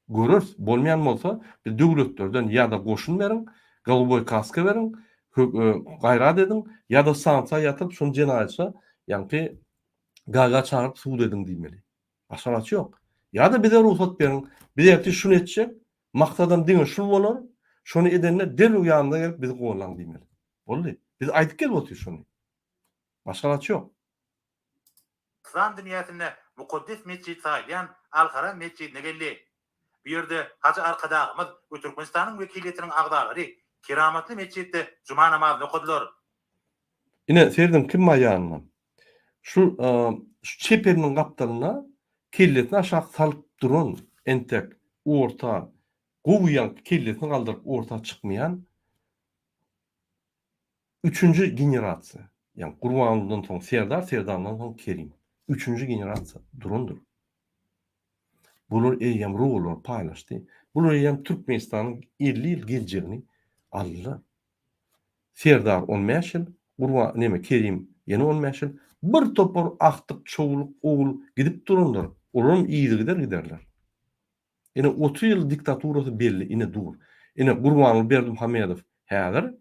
Göreris, bolmaýan bolsa, biz döwletlerden ýa-da goşun beriň, goluboý kaska beriň, Gaýrat ediň ýa-da sanksiýa ýatyryp şony jenaýatça ýaňky Gaga çagyryp sud ediň diýmeli. Başga alaç ýok. Ýa-da bize rugsat beriň, biz ertir şuny etjek, maksadam diňe şul bolar, şony edende derrew ýanymyza gelip bizi gollaň diýmeli. Boldy. Biz aýdyp gelip otyrys şony. Başga alaç ýok. Yslam dünýäsinde mukaddes metjit saýylýan Al-Haram metjidine geldi. Bu ýerde hajy Arkadagymyz we Türkmenistanyň wekiliýetiniň agzalary keramatly metjitde juma namazyny okadylar. Ine, serediň kim bar ýanynda. Şu şu çep eliniň gapdalynda kellesini aşak salyp duran entek orta gowy ýaňky kellesini galdyryp orta çykmaýan üçünji generasiýa. Ýagny Gurbangulydan soň Serdar, Serdardan soň Kerim. Üçünji generasiýa durandyr. Bular eýýäm rollary paýlaşdy. Bular eýýäm Türkmenistanyň 50 ýyl geljegini aldylar. Serdar on bäş ýyl, Gurban neme Kerim ýene on bäş ýyl. Bir topar agtyk, çowluk, ogul gidip durandyr. Olaram yzygider giderler. Ine 30 ýyl diktaturasy belli ine dur. Ine Gurbanguly Berdimuhamedow häzir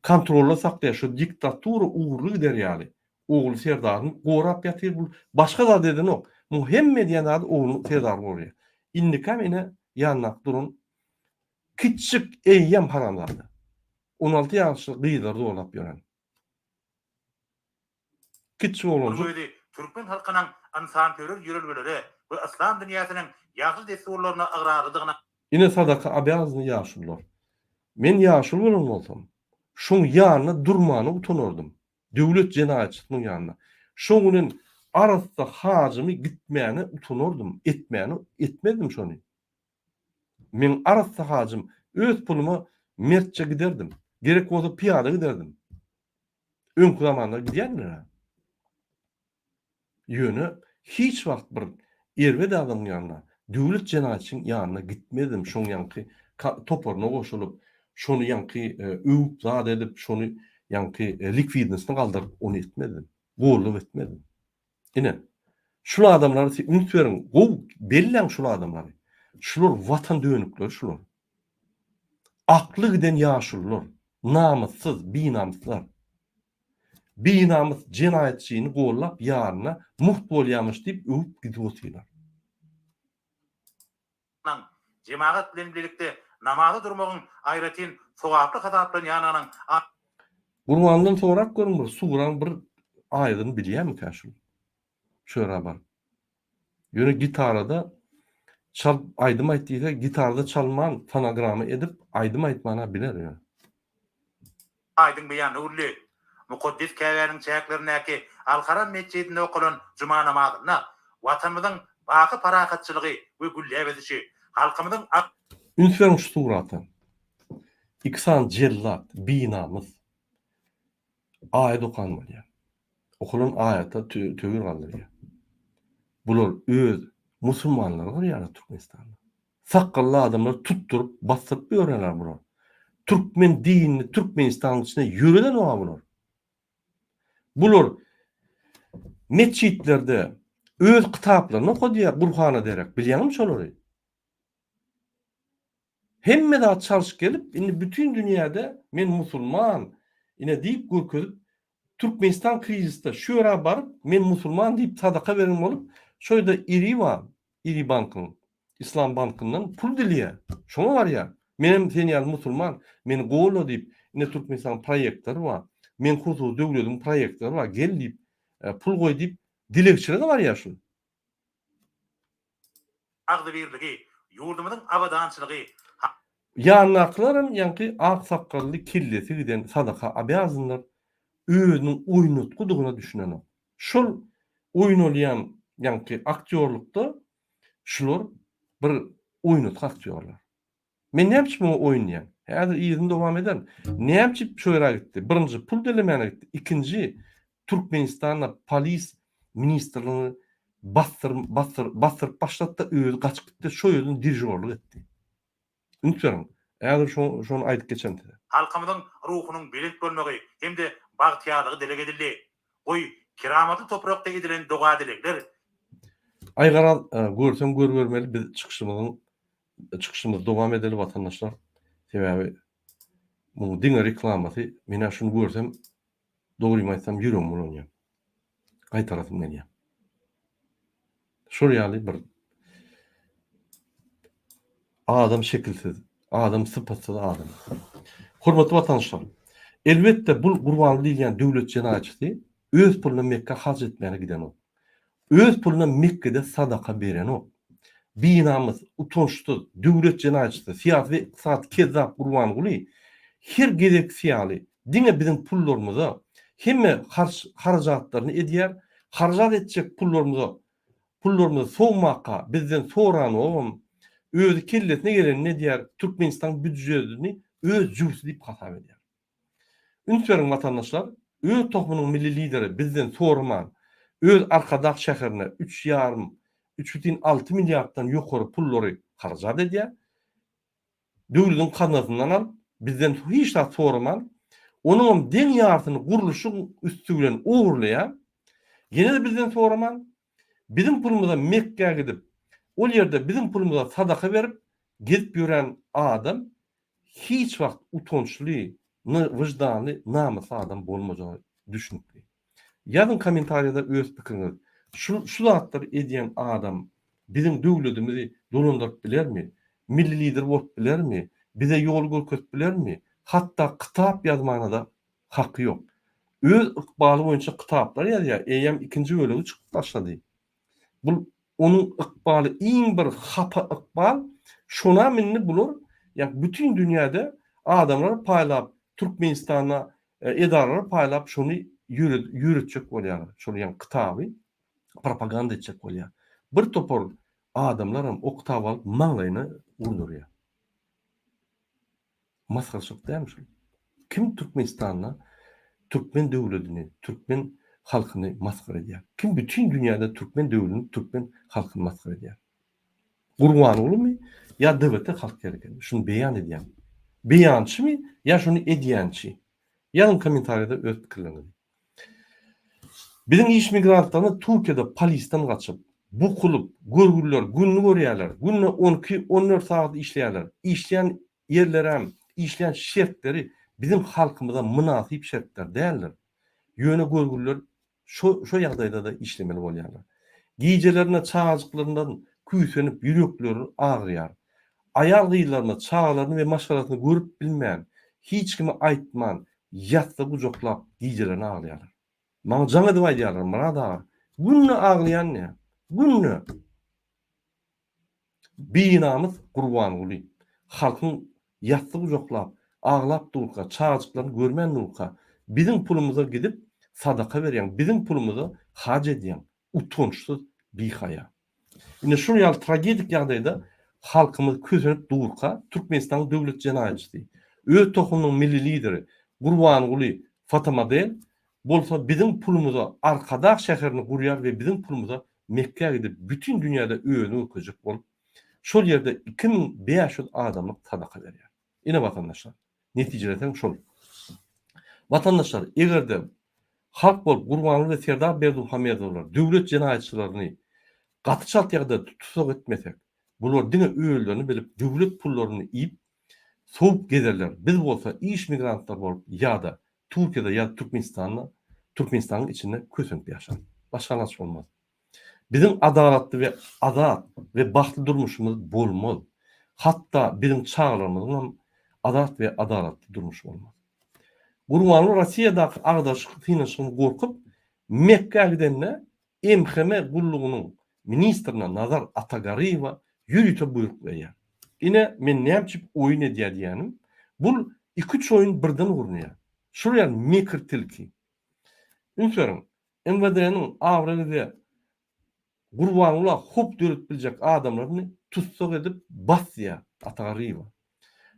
kontrolda saklaýar şu diktatura ugurly gider ýaly. Ogly Serdaryny gorap ýatyr bul başga zat edenok. Muň hemme edýän zady ogluny Serdary goraýar. Indikäm ine ýanyndaky duran kiçjik eýýäm haramzada. 16 ýaşly gyzlary zorlap ýören. Kiçjik Munuň oglanjyk. özi türkmen halkynyň ynsanperwer ýörelgelere we yslam dünýäsiniň ýagşy dessurlaryna ygrarlydygyna Ine sadaka obýazny ýaşulular. Men ýaşuly bolan bolsam, şoň ýanynda durmana utanardym. Döwlet jenaýatçysynyň ýanynda. Şoň bilen arassa hajymy gitmäne utanardym, etmäne etmezdim şony. Meň arassa hajym, öz puluma mertçe giderdim. Gerek bolsa pyýada giderdim. Öňki zamanlar gidýärdiler-ä. Ýöne hiç wagt bir erbet adamyň ýanyna, döwlet jenaýatçyň ýanyna gitmezdim, şoň ýaňky toparyna goşulyp, şony ýaňky öwüp zat edip, şony ýaňky likwidnostyny galdyryp ony etmezdim. Gollup etmezdim. Ine, şul adamlara siz üns beriň, gowy belläň şul adamlary. Şular watan dönükleri şular. Akly giden ýaşulular, namyssyz, binamyslar. Binamys jenaýatçyny gollap ýanyna mugt bolýamyş diýip öwüp gidip otyrlar. Nyň, jemagat bilen bilelikde namaza durmagyň aýratyn sogaply hasaplanýandygynyň a. Gurbandan sorap görüň bir suraň bir aýadyny bilýämikä şul çöre baryp. Ýöne gitarada çalyp aýdym aýt diýse gitarada çalman fonograma edip aýdym aýtmana biler ýöne. Aýdyň beýanyna öwrüldi. Mukaddes Käbäniň çäklerindäki Al-Haram metjidinde okalan juma namazynda Watanymyzyň baky parahatçylygy we gülläp ösüşi, halkymyzyň. Üns beriň şu surata. Iki sany jellat, binamys aýat okan bolýar. Okalan aýata töwir galdyrýar. Bular öz musulmanlary gyrýarlar Türkmenistanda. Sakgally adamlary tutduryp, basdyryp ýörýärler bular. Türkmen dinini Türkmenistanyň içinde ýöredenok bular. Bular metjitlerde öz kitaplaryny okadýar Gurhana derek. Bilýäňmi şolary? Hemme zat çalşyp gelip, indi bütin dünýäde men musulman, ine diýip görkezip, Türkmenistan krizisde şu ýere baryp, men musulman diýip sadaka beren bolup, şo ýerde iri bar, iri bankyň, islam bankyndan pul dileýär. Şoňa barýar. Menem sen ýaly musulman, meni golla diýip, ine Türkmenistanyň proýektleri bar, meň hususy döwlediň proýektleri bar, gel diýip, pul goý diýip, dilegçilige barýar şul. Agzybirligi, ýurdumyzyň abadançylygy, ha. Ýanyndakylaram ýaňky ak sakgally kellesi giden sadaka obýazynlar özüniň oýnatgydygyna düşünenok. Şol oýnalýan ýaňky aktýorlykda şular bir oýnatgy aktýorlar. Men näme üçin muňa oýun diýýän? Häzir yzyny dowam ederin. Näme üçin şu ýere gitdi? Birinji pul dilemäne gitdi. Ikinji Türkmenistanda polis ministrligini basdyr basdyr basdyryp başlatdy, özi gaçyp gitdi, şo ýerden dirižorlyk etdi. Üns beriň. Häzir şo şony aýdyp geçerin size. Halkymyzyň ruhunyň belent bolmagy hem-de bagtyýarlygy dileg edildi. Goý, keramatly toprakda edilen doga-dilegler Aý garaz, görseň görübermeli biz çykyşymyzyň Çykyşymyzy dowam edeli watandaşlar. Sebäbi. Muň diňe reklamasy, menä şuny görsem, dogrymy aýtsam ýüregim bulanýar. Gaýtarasym gelýär. Şol ýaly bir adam şekilsiz, adam sypatsyz adam. Hormatly watandaşlar, elbetde bul Gurbanguly diýilýän döwlet jenaýatçysy öz puluna Mekgä haj etmäne gidenok. Öz puluna Mekgede sadaka berenok. Binamys, utançsyz, döwlet jenaýatçysy, syýasy we ykdysady kezzap Gurbanguly her gezeksi ýaly diňe biziň pullarymyza hemme harç harajatlaryny edýär, harajat etjek pullarymyza pullarymyzy sowmaka bizden soranogam, özi kellesine gelenini edýär, Türkmenistanyň býujedini öz jübüsi diýip hasap edýär. Üns beriň watandaşlar, öz tohumynyň milli lideri bizden soraman, öz Arkadag şäherine üç ýarym, 3,6 milliarddan ýokary pullary harajat edýär. Döwlediň gaznasyndan alyp, bizden hiç zat soraman, onuňam deň ýarsyny gurluşygyň üsti bilen ogurlaýar. Ýene-de bizden soraman, biziň pulumyza Mekgä gidip, ol ýerde biziň pulumyza sadaka berip, gezip ýören adam hiç wagt utançly, wyždanly, namysly adam bolmajagy düşnükli. Ýazyň kommentariýada öz pikiriňiz. Şu şu zatlary edýän adam biziň döwledimizi dolandyryp bilermi? Milli lider bolup bilermi? Bize ýol görkezip bilermi? Hatda kitap ýazmanada haky ýok. Öz ykbaly boýunça kitaplar ýazýar, eýýäm ikinji bölegi çykyp başlady. Bul onuň ykbaly iň bir hapa ykbal, şonam indi bular ýa bütin dünýäde adamlara paýlap Türkmenistanda edaralara paýlap şony ýöretjek bolýarlar. Şol ýa kitaby propaganda etjek bolýar. Bir topar adamlaram o kitaby alyp maňlaýyna urdurýar. Masgaraçylyk dälmi şul? Kim Türkmenistanda türkmen döwledini, türkmen halkyny masgara edýär? Kim bütin dünýäde türkmen döwledini, türkmen halkyny masgara edýär? Gurbangulymy ýa DWT halk hereketimi? Şuny beýan edýän. Beýançymy ýa şuny edýänçi? Ýazyň kommentariýada öz pikirleriňizi. Biziň iş migrantlarymyz Türkiýede polisden gaçyp, bukulyp, görgüliler gününi görýärler. Günde on iki, on dört sagat işleýärler. Işleýän ýerlerem, işleýän şertleri biziň halkymyza mynasyp şertler däldir. Ýöne görgüliler şo şo ýagdaýda-da işlemeli bolýarlar. Gijelerine çagajyklaryndan küýsenip ýürekleri agyrýar. Aýal-gyzlarymyz çagalaryny we maşgalasyny görüp bilmän, hiç kime aýtman, ýassygy gujaklap gijelerine aglaýarlar. Maňa jaň edip aýdýarlar, Myrat aga, günde aglaýan diýýär. Günde. Binamys Gurbanguly halkyň ýassygy gujaklap aglap durka, çagajyklaryny görmän durka, biziň pulumyza gidip sadaka berýäň, biziň pulumyza haj edýäň. Utançsyz, bihaýa. Ine şul ýaly tragedik ýagdaýda halkymyz kösenip durka Türkmenistanyň döwlet jenaýatçysy, öz tohumynyň milli lideri Gurbanguly fotomodel bolsa biziň pulumyza Arkadag şäherini gurýar we biziň pulumyza Mekgä gidip bütin dünýäde özüni görkezjek bolup şol ýerde 2500 adamlyk sadaka berýär. Ine watandaşlar, netijeleseň şol. Watandaşlar eger-de halk bolup Gurbanguly we Serdar Berdimuhamedowlar döwlet jenaýatçylaryny gaty çalt ýagdaýda tussag etmesek, bular diňe özlerini bilip döwlet pullaryny iýip sowup gezerler, biz bolsa iş migrantlar bolup ýa-da Türkiýede ýa-da Türkmenistanda Türkmenistanyň içinde kösenip ýaşarys. Başga alaç bolmaz. Biziň adalatly we azat we bagtly durmuşymyz bolmaz. Hatda biziň çagalarymyzyň hem azat we adalatly durmuşy bolmaz. Gurbanguly Rossiýadaky agdaryşyk synanyşygyny gorkup, Mekgä gidende MHM gullugynyň ministrine Nazar Atagaryýewa ýörite buýruk berýär. Ine, men näme üçin oýun edýär diýýänim, bul iki-üç oýun birden gurnaýar. Şul ýaly mekir tilki. Üns beriň, MWD-niň abraýly we Gurbangula howp döredip biljek adamlaryny tussag edip basýar Atagarryýewa.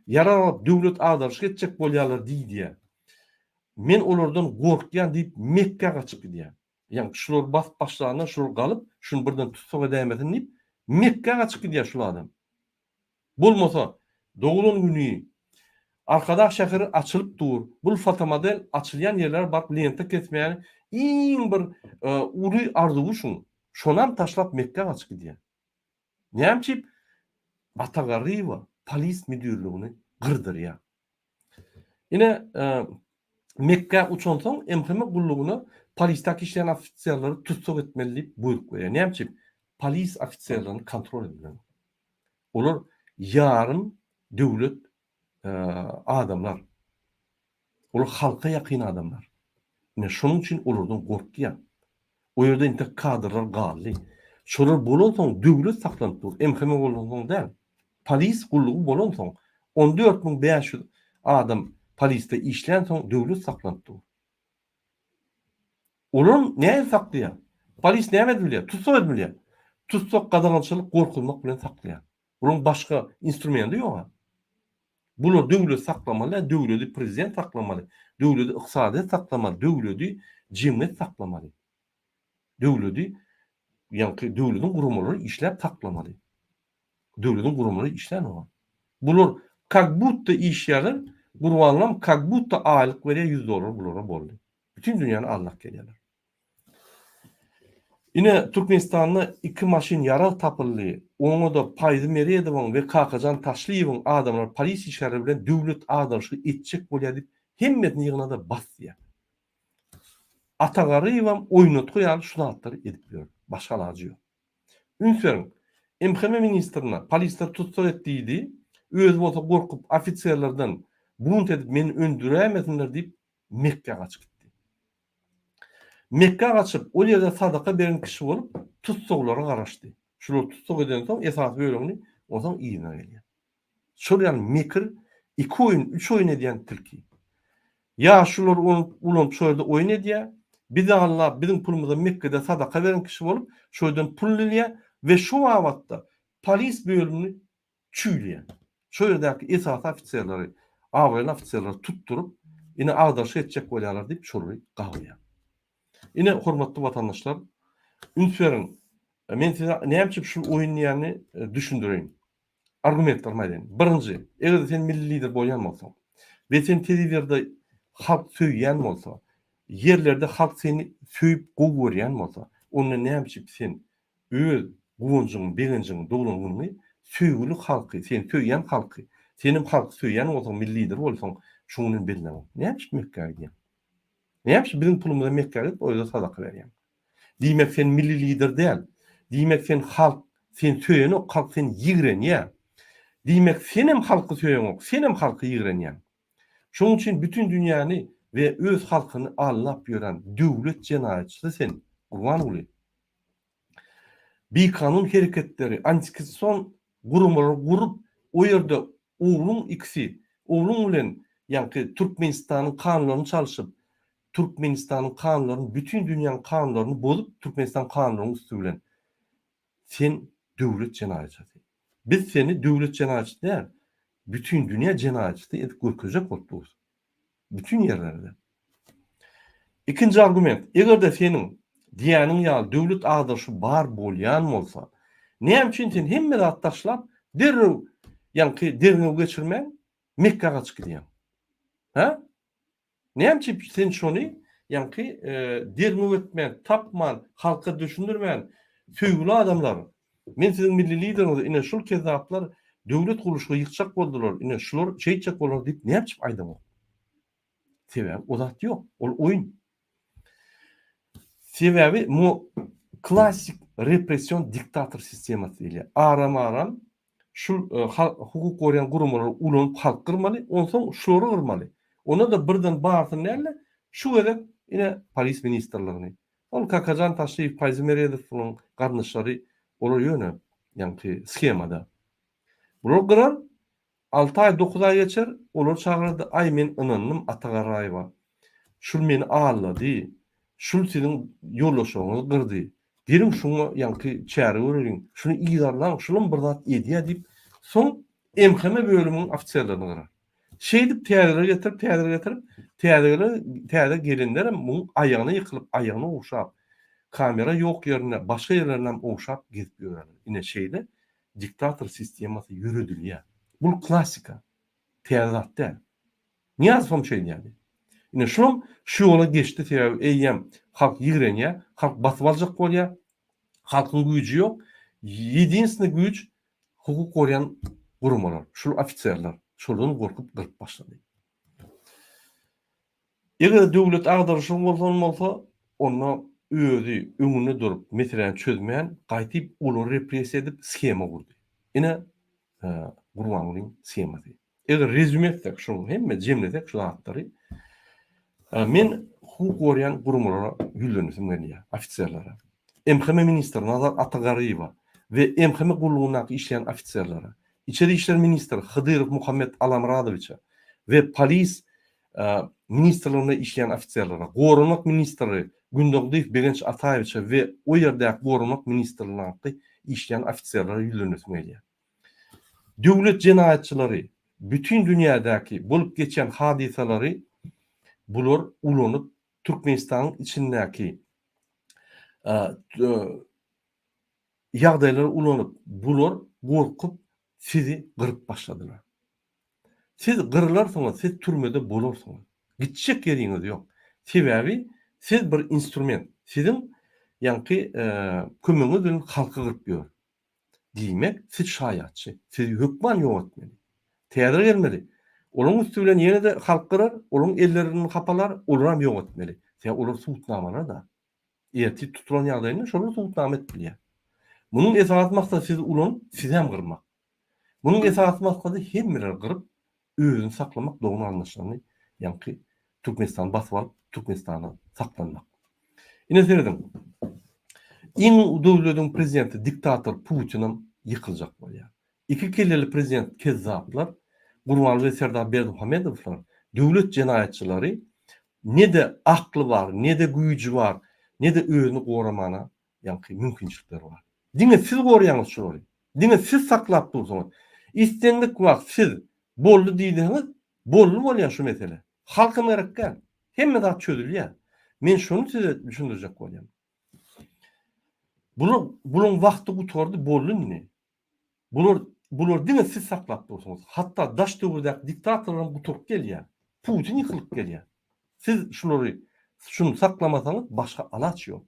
Ýarag alyp döwlet agdaryşyk etjek bolýarlar diýdýär. Men olardan gorkýan diýip Mekgä gaçyp gidýär. Ýagny şular basyp başlanda şular galyp şuny birden tussag edäýmesin diýip Mekgä gaçyp gidýär şul adam. Bolmasa, doglan güni Arkadag şäheri açylyp dur. Bul fotomodel açylýan ýerlere baryp lenta kesmäni iň bir uly arzuwy şuň. Şonam taşlap Mekgä gaçyp gidýär. Näme üçin? Ata Garryýewa polis müdirligini gyrdyrýar. Ine, Mekgä uçansoň MHM gullugyna polisdäki işleýän ofiserleri tussag etmeli diýip buýruk berýär. Näme üçin? Polis ofiserlerini kontrol edilen. Olar ýarym döwlet adamlar. Olar halka ýakyn adamlar. Ine şonuň üçin olardan gorkýar. O ýerde entek kadrlar galdy. Şolar bolansoň döwlet saklanyp dur. MHM bolansoň däl. Polis gullugy bolansoň, 14500 adam polisde işlänsoň döwlet saklanyp dur. Olaram nähili saklaýar? Polis näme edip bilýär? Tussag edip bilýär. Tussag gadagançylyk gorkuzmak bilen saklaýar. Bularyň başga instrumendi ýog-a. Bular döwleti saklamaly däl, döwleti prezident saklamaly, döwleti ykdysadyýet saklamaly, döwleti jemgyýet saklamaly. Döwleti ýaňky döwletiň guramalary işläp saklamaly. Döwletiň guramalary işlänok. Bular kak budda işýärler, Gurbanlam kak budda aýlyk berýär 100 dollar bulara boldy. Bütin dünýäni aldap gelýärler. Ine, Türkmenistanda iki maşyn ýarag tapyldy. Oňa-da Paýzy Meredowyň we Kakajan Taşlyýewiň adamlary polis işgärleri bilen döwlet agdaryşygy etjek bolýar diýip, hemmesini ýygnada bas diýýär. Ata Garryýewem oýnatgy ýaly şu zatlary edip ýör. Başga alajy ýok. Üns beriň, MHM ministrine polisler tussag et diýdi, özi bolsa gorkup ofiserlerden bunt edip meni öndüräýmesinler diýip Mekgä gaçyp gitdi. Mekgä gaçyp, ol ýerde sadaka beren kişi bolup, tussaglara garaşdy. Şulary tussag edensoň, esasy bölegini, onsoň yzyna gelýär. Şol ýaly mekir, iki oýun, üç oýun edýän tilki. Ýaşulular ony ulanyp şo ýerde oýun edýär. Bizi aldap, biziň pulumyza Mekgede sadaka beren kişi bolup, şo ýerden pul dilýär we şo babatda polis bölümini çüýleýär. Şo ýerdäki esasy ofiserleri, abraýly ofiserleri tutduryp, ine agdaryşyk etjek bolýarlar diýip şolary gabaýar. Ine hormatly watandaşlar, üns beriň, men size näme üçin şul oýun diýýänini düşündireýin. Argumentlerimi aýdaýyn. Birinji, eger-de sen milli lider bolýan bolsaň we sen telewizorda halk söýýän bolsa, ýerlerde halk seni söýüp gowy görýän bolsa, onda näme üçin sen Öz guwanjyňy, begenjiňi, doglan günüňi söýgüli halky, seni söýýän halky, senem halky söýýän bolsaň, milli lider bolsaň, şuň bilen belläňok. Näme üçin Mekgä gidýäň? Näme üçin biziň pulumyza Mekgä gidip, o ýerde sadaka berýäň? Diýmek, sen milli lider däl. Diýmek, sen halk seni söýenok, halk seni ýigrenýär. Diýmek, senem halky söýeňok, senem halky ýigrenýäň. Şonuň üçin bütin dünýäni we öz halkyny aldap ýören döwlet jenaýatçysy sen, Gurbanguly. Bikanun hereketleri, antikonstitusion guramalary gurup, o ýerde ogluň ikisi, ogluň bilen ýaňky Türkmenistanyň kanunlaryny çalşyp, Türkmenistanyň kanunlaryny, bütin dünýäň kanunlaryny bozup, Türkmenistan kanunlarynyň üsti bilen sen döwlet jenaýatçysy. Biz seni döwlet jenaýatçysy däl, bütin dünýä jenaýatçysy edip görkezjek bolup durus. Bütin ýerlerde. Ikinji argument, eger-de seniň diýýäniň ýaly döwlet agdaryşy bar bolýan bolsa, näme üçin sen hemme zat taşlap, derrew ýaňky derňew geçirmän Mekgä gaçyp gidýäň? Hä? Näme üçin sen şony ýaňky derňew etmän, tapman, halka düşündirmän, söýgüli adamlar, Men siziň milli lideriňiz, ine şul kezzaplar döwlet gurluşygy ýykjak boldular, ine şular şeýtjek boldular diýip näme üçin aýdaňok? Sebäbi o zat ýok, ol oýun. Sebäbi mu klassik repression diktator sistemasy diýilýär. Aram-aram şul hukuk goraýan guramalary ulanyp halk gyrmaly, onsoň şulary gyrmaly. Onda-da birden barysyny däl-de, şu gezek ine polis ministrligini, Ol Kakajan Taşlyýew, Paýzy Meredowyň garyndaşlary, olar ýöne ýaňky shemada. Bular gyrar, alty aý, dokuz aý geçer, olar çagyrardy, aý men ynandym Ata Garraýewa. Şul meni aldady, şul siziň ýoldaşlaryňyzy gyrdy. Geliň şuňa ýaňky çäre göreliň, şuny yzarlaň, şulam bir zat edýär diýip, soň MHM bölüminiň ofiserlerini gyrar. Şeýdip täzeleri getirip, täzeleri getirip, täzeleri, täze gelenlerem muň aýagyna ýykylyp, aýagyny ogşap, kamera ýok ýerinde, başga ýerlerindem ogşap gezip ýörerler. Ine şeýle diktator sistemasy ýöredilýär. Bul klassika. Täze zat däl. Nyýazowam şeýdýärdi. Ine şulam şu ýola geçdi, sebäbi eýýäm halk ýigrenýär, halk basyp aljak bolýar, halkyň güýji ýok. Ýedinstwnyý güýç Hukuk goraýan guramalar, şul ofiserler şolardan gorkup gyryp başlady. Eger döwlet agdaryşygy bolsan bolsa, onda özi öňünde durup meseläni çözmän, gaýtyp olary repressiýa edip shema gurdy. Ine Gurbangulyň shemasy. Eger rezýume etsek, şuny hemme jemlesek şu zatlary, men hukuk goraýan guramalara ýüzlenesim gelýär, ofiserlere. MHM ministri Nazar Atagarryýewa we MHM gullugyndaky işleýän ofiserlere, Içeri işler ministri Hydyrow Muhammet Alamyradowiçe we polis ministrliginde işleýän ofiserlere, Goranmak ministri Gündogdyýew Begenç Ataýewiçe we o ýerdäki Goranmak ministrligindäki işleýän ofiserlere ýüzlenesim gelýär. Döwlet jenaýatçylary bütin dünýädäki bolup geçýän hadysalary bular ulanyp Türkmenistanyň içindäki ýagdaýlary ulanyp bular gorkup sizi gyryp başladylar. Siz gyrylarsyňyz, siz türmede bolarsyňyz. Gitjek ýeriňiz ýok. Sebäbi siz bir instrument. Siziň ýaňky kömegiňiz bilen halky gyryp ýör. Diýmek, siz şaýatçy. Sizi hökman ýok etmeli. Täze gelmeli. Olaryň üsti bilen ýene-de halk gyrar, olaryň ellerini hapalar, olaram ýok etmeli. Sebäbi olar subutnamalar-da. Ertir tutulan ýagdaýynda şolar subutnama edip bilýär. Munuň esasy maksady sizi ulanyp, sizem gyrmak. Munuň esasy maksady hemmeleri gyryp, özüni saklamak, dogan-garyndaşlaryny, ýaňky Türkmenistany basyp alyp, Türkmenistanda saklanmak. Ine serediň. Iň döwlediň prezidenti diktator Putinem ýykyljak bolýar. Iki kelleli prezident kezzaplar Gurbanguly we Serdar Berdimuhamedowlar döwlet jenaýatçylary ne-de akly bar, ne-de güýji bar, ne-de özüni goramana ýaňky mümkinçilikleri bar. Diňe siz goraýaňyz şulary. Diňe siz saklap dursuňyz. Islendik wagt siz boldy diýseňiz, boldy bolýar şu mesele. Halkam gerek däl. Hemme zat çözülýär. Men şony size düşündirjek bolýan. Bular bulaň wagty gutardy, boldy indi. Bular bular diňe siz saklap dursuňyz. Hatda daş döwürdäki diktatorlaram gutaryp gelýär. Putin ýykylyp gelýär. Siz şulary şuny saklamasaňyz başga alaç ýok.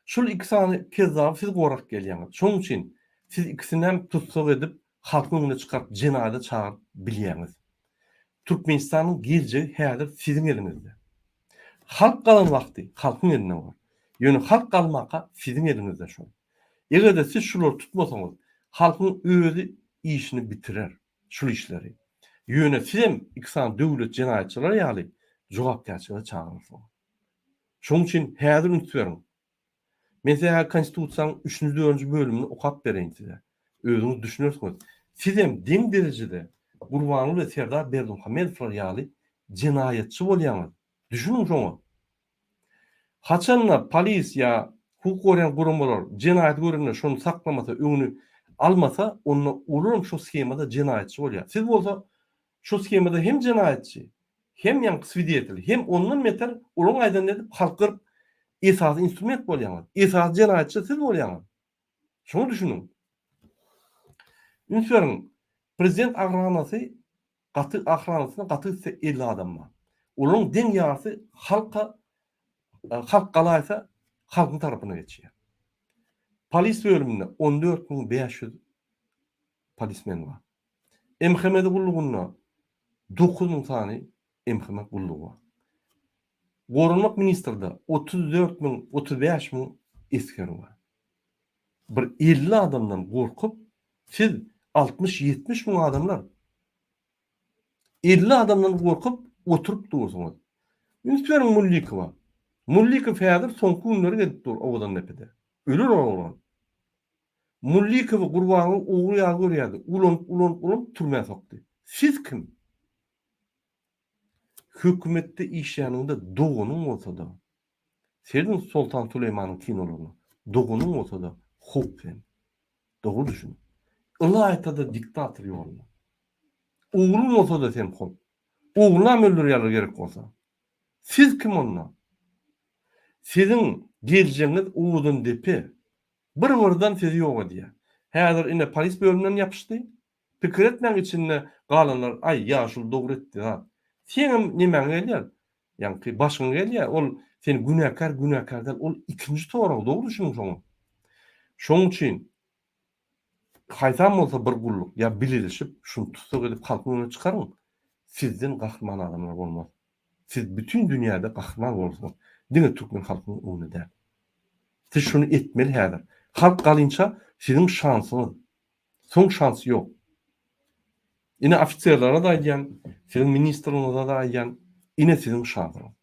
Şul iki sany kezzaby siz gorap gelýäňiz. Şonuň üçin siz ikisinem tussag edip halkyň öňüne çykaryp jenaýada çagyryp bilýäňiz. Türkmenistanyň geljegi häzir siziň eliňizde. Halk galan wagty halkyň elinde bolar. Ýöne halk galmaka siziň eliňizde şol. Eger-de siz şulary tutmasaňyz halkyň özi işini bitirer şul işleri. Ýöne sizem iki sany döwlet jenaýatçylary ýaly jogapkärçilige çagyrarsyňyz. Şonuň üçin häzir üns beriň. Men size häzir Konstitusiýanyň üçünji, dördünji bölümini okap bereýin size. Özüňiz düşünersiňiz. Sizem deň derejede Gurbanguly we Serdar Berdimuhamedowlar ýaly jenaýatçy bolýaňyz. Düşüniň şoňa. Haçanda polis ýa hukuk goraýan guramalar jenaýaty görende şony saklamasa, öňüni almasa, onda olaram şo shemada jenaýatçy bolýar. Siz bolsa şo shemada hem jenaýatçy, hem ýaňky swidetel, hem ondan beter olaryň aýdanyny edip halk gyryp esasy instrument bolýaňyz. Esasy jenaýatçy siz bolýaňyz. Şoňa düşüniň. Üns beriň, prezident agranasy gaty ahranasynda gaty gitse 50 adam bar. Olaryň deň ýarysy halka halk galaýsa halkyň tarapyna geçýär. Polis bölüminde 14500 polismen bar. MHM gullugynda 9000 sany MHM gullugy bar. Goranmak ministrde 34 müň, 35 müň esger bar. Bir 50 adamdan gorkup, siz 60-70 müň adamlar 50 adamdan gorkup oturyp dursuňyz. Üns beriň Mullikowa. Mullikow häzir soňky günleri gezip dur Owadandepede. Öler ol oglan. Mullikowy Gurbanguly ogry ýaly görýärdi. Ulanyp, ulanyp, ulanyp türmä sokdy. Siz kim? Hökümetde işläniňde doganyň bolsa-da, serediň Soltan Süleýmanyň kinolaryna, doganyň bolsa-da howp sen. Dogry düşün. Ylaýta-da diktator ýoluna. Ogluň bolsa-da sen howp. Oglunam öldürýärler gerek bolsa. Siz kim onda? Siziň geljegiňiz Owadandepe. Bir-birden sizi ýok edýär. Häzir ine polis bölüminden ýapyşdy. Pikir etmäň içinde galanlar aý ýaşuly dogry etdi zat. Seňem nemäň gelýär? Ýaňky başyňa gelýär. Ol sen günäkär günäkär däl ol ikinji sorag dogry düşüniň şoňa. Şoň üçin haýsam bolsa bir gulluk ýa bileleşip şuny tussag edip halkyň öňüne çykaryň. Sizden gahryman adamlar bolmaz. Siz bütin dünýäde gahryman bolarsyňyz. Diňe türkmen halkynyň öňünde däl. Siz şuny etmeli häzir. Halk galynça siziň şansyňyz. Soň şans ýok. Ine ofiserlere-de aýdýan, siziň ministrligiňize-de aýdýan, ine siziň şansyňyz.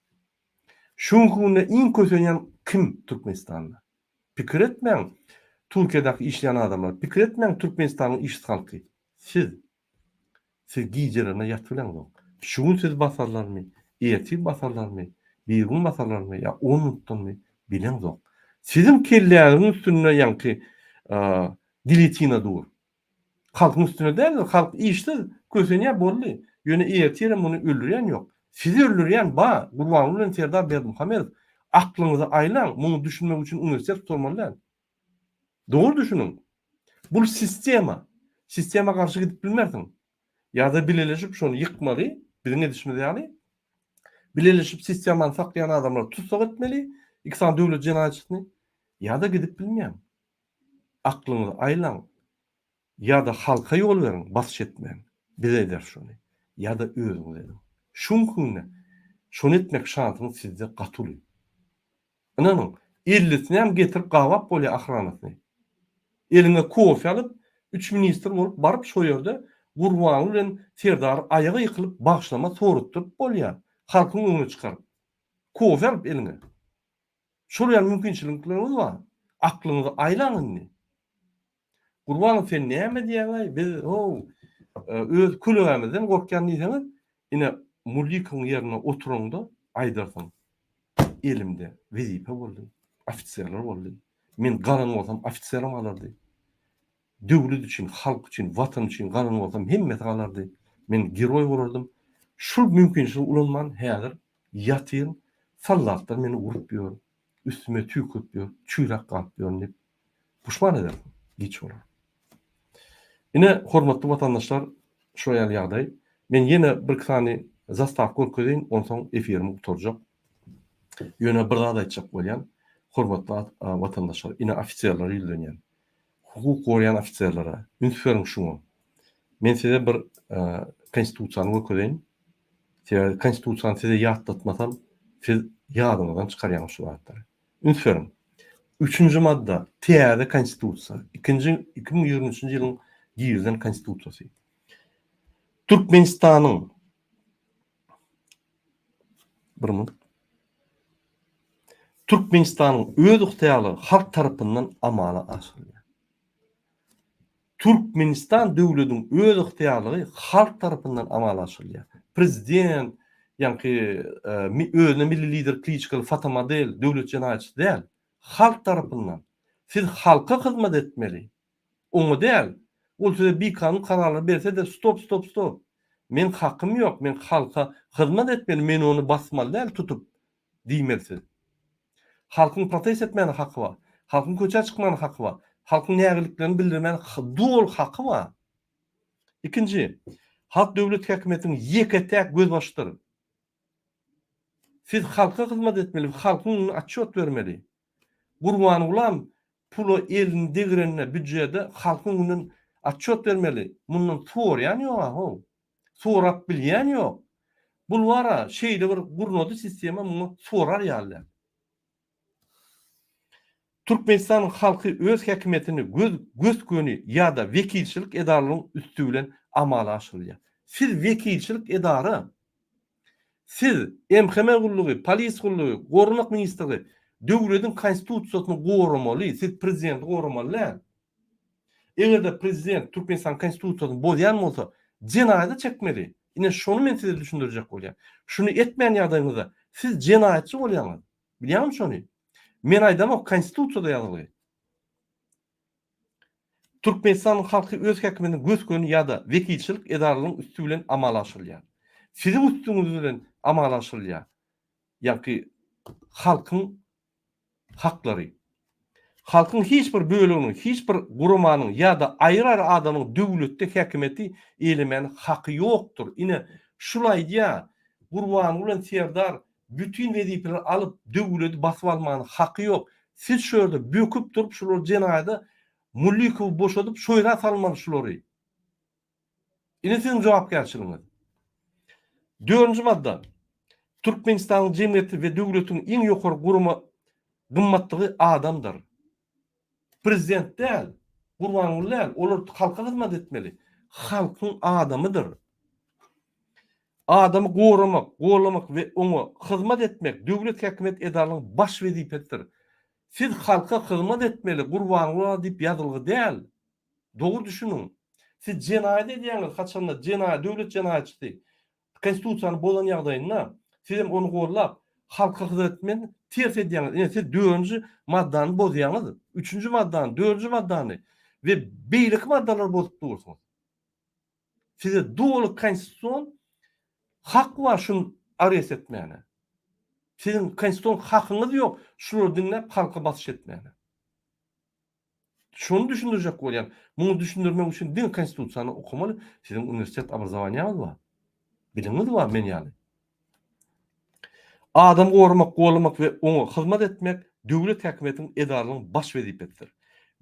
Şu günki günde iň kösenýän kim Türkmenistanda? Pikir etmäň Türkiýedäki işleýän adamlar, pikir etmäň Türkmenistanyň işsiz halky. Siz. Siz gijelerine ýatyp bileňzok. Şu gün sizi basarlarmy, ertir basarlarmy, birigün basarlarmy ýa on minutdanmy bileňzok. Siziň kelläňiziň üstünde ýaňky giletina dur. Halkyň üstünde däldir, halk işsiz, kösenýär boldy. Ýöne ertirem muny öldürýän ýok. Sizi öldürýän ba, Gurbanguly bilen Serdar Berdimuhamedow. Aklyňyzy aýlaň, muňa düşünmek üçin uniwersitet gutarmaly däl. Dogry düşüniň. Bul sistema. Sistema garşy gidip bilmersiň. Ýa-da bileleşip şony ýykmaly, biziň edişimiz ýaly. Bileleşip sistemany saklaýan adamlary tussag etmeli, iki sany döwlet jenaýatçysyny. Ýa-da gidip bilmeýäň. Aklyňyzy aýlaň. Ýa-da halka ýol beriň, basyş etmäň. Biz ederis şony. Ýa-da özüňiz ediň. Şu günki günde şony etmek şansyňyz sizde gaty uly. Ynanyň, ellisinem getirip gabap bolýar ahranasyny. Eliňe kofe alyp, üç ministr bolup baryp şo ýerde Gurbanguly bilen Serdary aýaga ýykylyp bagyşlama soratdyryp bolýar, halkyň öňüne çykaryp. Kofe alyp eliňe. Şol ýaly mümkinçilikleriňiz bar. Aklyňyzy aýlaň indi. Gurbanow sen näme diýýäňaý biz how öz kölegämizden gorkýan diýseňiz ine Mulikowyň ýerine oturaňda aýdarsyň elimde wezipe boldy ofiserler boldy men galan bolsam ofiserem galardy döwlet üçin halk üçin watan üçin galan bolsam hemmesi galardy men geroý bolardym şul mümkinçiligi ulanman häzir ýatyryn soldatlar meni urup ýör üstüme tüýkürip ýör çüýräp galyp ýörün diýip Puşman edersiň, giç bolar. Ine, hormatly watandaşlar, şo ýaly ýagdaý. Men ýene birki sany zastawka görkezeýin, onsoň efirimi gutarjak. Ýöne bir zat aýtjak bolýan, hormatly watandaşlar, ine ofiserlere ýüzlenýän. Hukuk goraýan ofiserlere, üns beriň şuňa. Men size bir konstitusiýany görkezeýin. Sebäbi konstitusiýany size ýatlatmasam, siz ýadyňyzdan çykarýaňyz şu zatlary. Üns beriň. Üçünji madda, täze Konstitusiýa, ikinji, 2023-nji ýylyň girizen Konstitusiýasy. Türkmenistanyň Bir minut. Türkmenistanyň öz ygtyýarlygy halk tarapyndan amala aşyrylýar. Türkmenistan döwlediň öz ygtyýarlygy halk tarapyndan amala aşyrylýar. Prezident, ýaňky özüne milli lider kliçkaly fotomodel, döwlet jenaýatçysy däl. Halk tarapyndan. Siz halka hyzmat etmeli. Oňa däl. Ol size bikanun kararlary berse-de stop stop stop. Meň hakym ýok, men halka hyzmat etmeli, men ony basmaly däl tutup diýmeli siz. Halkyň protest etmäne haky bar. Halkyň köçä çykmana haky bar. Halkyň nägiliklerini bildirmäne doly haky bar. Ikinji, halk döwlet häkimiýetiniň ýeke-täk gözbaşydyr. Siz halka hyzmat etmeli, halkyň öňünde otçýot bermeli. Gurbangulam pula elini degirende býudjede halkyň öňünden otçýot bermeli. Mundan soraýan ýog-a how. Sorap bilýän ýok. Bul bara şeýle bir gurnady sistema muňa sorar ýaly däl. Türkmenistanyň halky öz häkimiýetini göz gös-göni ýa-da wekilçilik edaralaryň üsti bilen amala aşyrylýar. Siz wekilçilik edara. Siz MHM gullugy, polis gullugy, goranmak ministrligi döwlediň konstitusiýasyny goramaly, siz prezidenti goramaly däl. Eger-de prezident Türkmenistanyň konstitusiýasyny bozýan bolsa, jenaýata çekmeli. Ine şony men size düşündirjek bolýan. Şuny etmeýän ýagdaýyňyzda siz jenaýatçy bolýaňyz. Bilýäňmi şony? Men aýdamok, konstitusiýada ýazylgy. Türkmenistanyň halky öz häkimini gös-göni ýa-da wekilçilik edaralaryň üsti bilen amala aşyrylýar. Siziň üstüňiz bilen amala aşyrylýar. Ýaňky halkyň haklary. Halkyň hiç bir böleginiň, hiç bir guramanyň ýa-da aýry-aýry adamyň döwletde häkimiýeti eýlemäne haky ýokdur. Ine, şul aýdýar, Gurbanguly bilen Serdar bütin wezipeleri alyp, döwledi basyp almana haky ýok. Siz şu ýerde böküp durup şulary jenaýada Mullikowy boşadyp şoýra salmaly şulary. Ine siziň jogapkärçiligiňiz. Dördünji madda. Türkmenistanyň jemgyýeti we döwletiň iň ýokary gurama gymmatlygy adamdyr. Prezident däl, Gurbanguly däl, olar halka hyzmat etmeli. Halkyň adamydyr. Adamy goramak, gollamak we oňa hyzmat etmek döwlet häkimiýet edaralarynyň baş wezipesidir. Siz halka hyzmat etmeli Gurbanguly diýip ýazylgy däl. Dogry düşüniň. Siz jenaýat edýäňiz haçanda jenaýat döwlet jenaýatçysy konstitusiýany bozan ýagdaýynda sizem ony gollap halka hyzmat etmän ters edýäňiz. Ine siz dördünji maddany bozýaňyz, üçünji maddany, dördünji maddany we beýleki maddalary bozup dursuňyz. Size doly konstitusion hak bar şuny arest etmäne. Siziň konstitusion hakyňyz ýok şulary diňläp halka basyş etmäne. Şony düşündirjek bolýan. Muny düşündirmek üçin diňe konstitusiýany okamaly. Siziň uniwersitet obrazowaniýaňyz bar. Biliňiz bar men ýaly. Adam goramak, gollamak we oňa hyzmat etmek döwlet häkimiýetiniň edaralarynyň baş wezipesidir.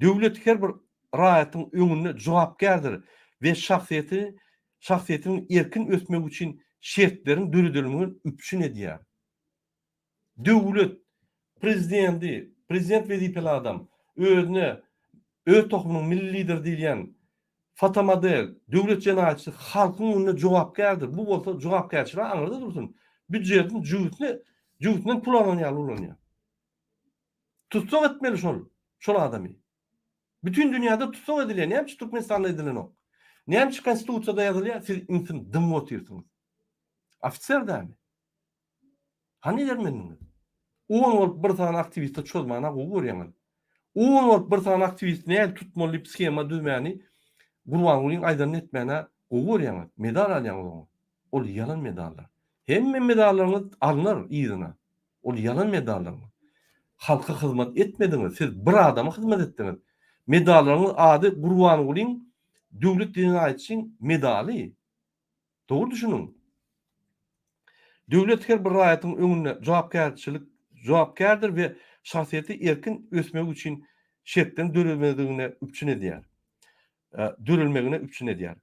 Döwlet her bir raýatyň öňünde jogapkärdir we şahsyýeti şahsyýetiniň erkin ösmegi üçin şertleriň döredilmegini üpjün edýär. Döwlet prezidenti, prezident wezipeli adam, özüne öz tohumynyň milli lideri diýilýän fotomodel, döwlet jenaýatçysy halkyň öňünde jogapkärdir. Bu bolsa jogapkärçiligi aňyrda dursun, býujetiň jübüsine, jübüsinden pul alan ýaly ulanýar. Tussag etmeli şol, şol adamy. Bütin dünýäde tussag edilýär. Näme üçin Türkmenistanda edilenok? Näme üçin konstitusiýada ýazylýar, siz ümsüm dymyp otyrsyňyz? Ofiser dälmi? Hany edermenligiňiz? On bolup bir sany aktiwiste çozmana gowy görýäňiz. On bolup bir sany aktiwisti nädip tutmaly diýip shema düzmäni Gurbangulyň aýdanyny etmäne gowy görýäňiz. Medal alýaňyz oňa. Ol ýalan medallar. Hemme medallaryňyz alnar yzyna. Ol ýalan medallaryňyz. Halka hyzmat etmediňiz. Siz bir adama hyzmat etdiňiz. Medallaryňyz ady Gurbangulyň döwlet jenaýatçyň medaly. Dogry düşüniň. Döwlet her bir raýatyň öňünde jogapkärçilik jogapkärdir we şahsyýeti erkin ösmegi üçin şertleriň döremegine üpjün edýär. Dörelmegine üpjün edýär.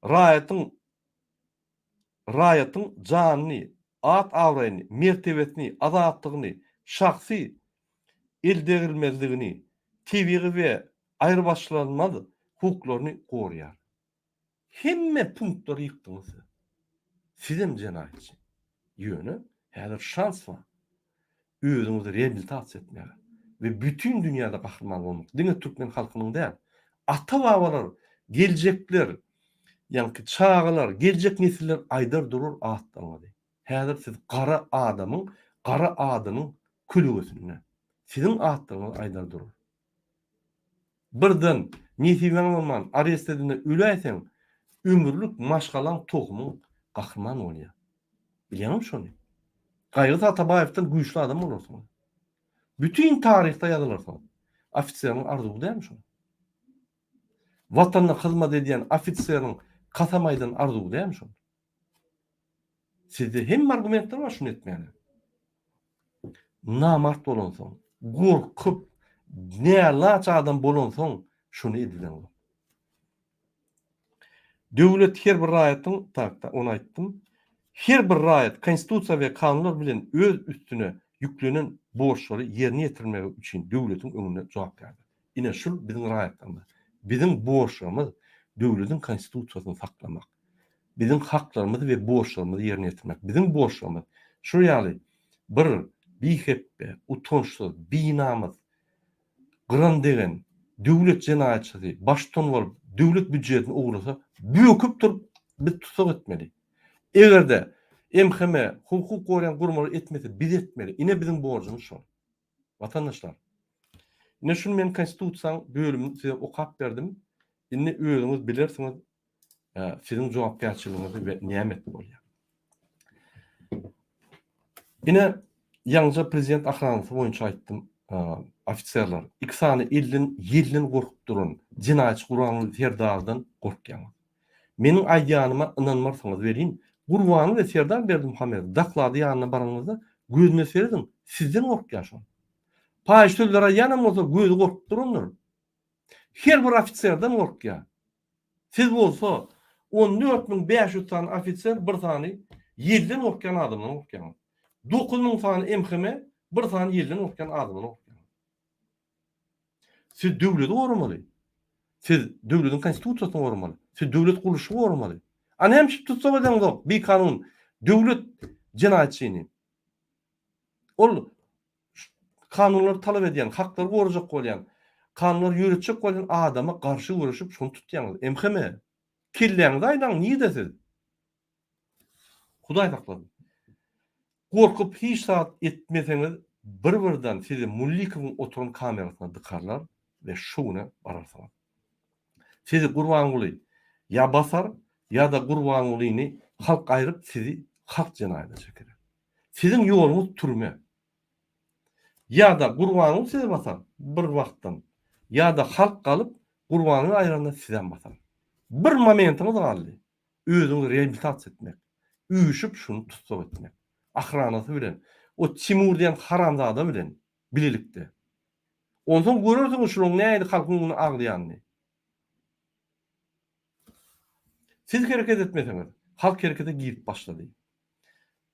Raýatyň raýatyň janyny, at-abraýyny, mertebesini, azatlygyny, şahsy eldegrilmezligini, tebigy we aýrybaşlanmaz hukuklaryny goraýar. Hemme punktlary ýykdyňyz siz. Sizem jenaýatçy. Ýöne häzir şans bar. Özüňizi reabilitasiýa etmäge we bütin dünýäde gahryman bolmak. Diňe türkmen halkynyň däl. Ata-babalar, geljekler, ýaňky çagalar, geljek nesiller aýdar durur atlaryňyzy. Häzir siz gara adamyň gara adynyň kölegesinde. Siziň atlaryňyz aýdar durur. Birden, nesibäň bolman, arest edilende öläýseň, ömürlik maşgalaň, tohumyň gahryman bolýar. Bilýäňmi şony? Gaýgysyz Atabaýewden güýçli adam bolarsyňyz. Bütin taryhda ýazylarsyňyz. Ofiseriň arzuwy dälmi şol? Watanyna hyzmat edýän ofiseriň kasam aýdan arzuwy dälmi şol? Sizde hemme argumentler bar şuny etmäne. Namart bolansoň, gorkup, nälaç adam bolansoň şuny edileňok. Döwlet her bir raýatyň, tak, tak, ony aýtdym. Her bir raýat konstitusiýa we kanunlar bilen öz üstüne ýüklenen borçlary ýerine ýetirmegi üçin döwletiň öňünde jogapkärdir. Ine şul biziň raýatlarymyz. Biziň borçlarymyz döwletiň konstitusiýasyny saklamak. Biziň haklarymyzy we borçlarymyzy ýerine ýetirmek. Biziň borçlarymyz şul ýaly bir bihepbe, utançsyz, binamys, gyran degen döwlet jenaýatçysy baştutan bolup döwlet býujetini ogurlasa böküp turup biz tussag etmeli. Eger-de MHM, hukuk goraýan guramalar etmese biz etmeli. Ine biziň borjumyz şol. Watandaşlar. Ine şuny men konstitusiýaň bölümini size okap berdim. Indi özüňiz bilersiňiz siziň jogapkärçiligiňizi we näme etip bolýar. Ine ýaňja prezident ahranasy boýunça aýtdym, ofiserler, iki sany elden ýelden gorkup duran jenaýatçy Gurbanguly Serdardan gorkýaňyz. Meniň aýdýanyma ynanmarsyňyz welin, Gurbanguly we Serdar Berdimuhamedow doklady ýanyna baranyňyzda gözüne serediň, sizden gorkýar şol. Paýyş sözler aýdýanam bolsa gözi gorkup durandyr. Her bir ofiserden gorkýar. Siz bolsa 14500 sany ofiser bir sany. Ýelden gorkýan adamdan gorkýaňyz. 9000 sany MHM bir sany ýelden gorkýan adamdan gorkýaňyz. Siz döwleti goramaly. Siz döwletiň konstitusiýasyny goramaly. Siz döwlet gurluşy goramaly. A näme üçin tussag edeňzok bikanun döwlet jenaýatçyny? Ol kanunlary talap edýän, haklary gorajak bolýan, kanunlary ýöretjek bolýan adama garşy göreşip şony tutýaňyz. MHM. Kelläňizi aýlaň, nirde siz? Hudaý saklasyn. Gorkup hiç zat etmeseňiz bir-birden sizi Mullikowyň oturan kamerasyna dykarlar we şu güne bararsyňyz. Sizi Gurbanguly ýa basar ýa-da Gurbangulyny halk aýryp sizi halk jenaýatyna çeker. Siziň ýoluňyz türme. Ýa-da Gurbanguly sizi basar bir wagtdan ýa-da halk galyp Gurbanguly aýranda sizem basar. Bir momentiňiz galdy. Özüňizi reabilitasiýa etmek. Üýşüp şuny tussag etmek. Ahranasy bilen, o Timur diýen haramzada bilen bilelikde. Onsoň görersiňiz şularyň nähili halkyň öňünde aglaýanyny. Siz hereket etmeseňiz, halk herekete girip başlady.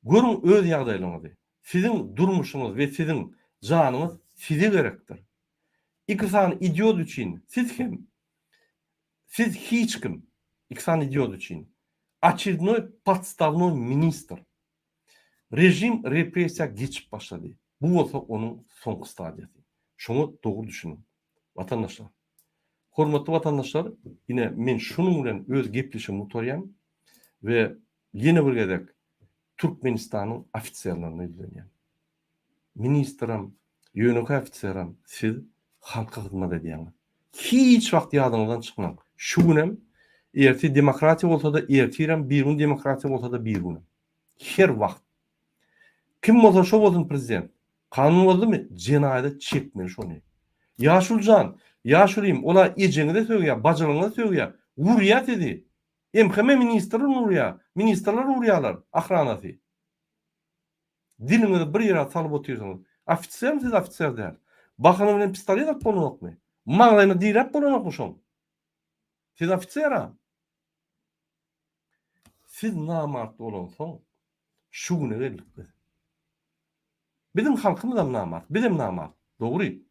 Görüň öz ýagdaýlaryňyzy. Siziň durmuşyňyz we siziň janyňyz size gerekdir. Iki sany idiot üçin siz hem siz hiç kim, iki sany idiot üçin. Oçerednoý podstawnoý ministr. Režim repressiýa geçip başlady. Bu bolsa onuň soňky stadiýasy. Şoňa dogry düşüniň. Watandaşlar. Hormatly watandaşlar, ine men şunuň bilen öz gepleşigimi gutarýan we ýene bir gezek Türkmenistanyň ofiserlerine ýüzlenýän. Ministrem, ýönekeý ofiserem siz halka hyzmat edýäňiz. Hiç wagt ýadyňyzdan çykmaň. Şu günem, ertir demokratiýa bolsa-da ertirem, birigün demokratiýa bolsa-da birigünem. Her wagt. Kim bolsa şo bolsun prezident. Kanun bozdumy, jenaýata çekmeli şony. Ýaşuly jan, ýaşulym, ola ejeňize sögýär, bajylaryňyza sögýär, urýar sizi. MHM ministrler urýar, ministrler urýarlar, ahranasy. Diliňizi bir ýere salyp otyrsyňyz. Ofisermi siz ofiser däl. Bahana bilen pistolet alyp bolanokmy? Maňlaýyna diräp bolanokmy şoň? Siz ofiser-a. Siz namart bolansoň şu güne geldik biz. Biziň halkymyzam namart, bizem namart. Dogry.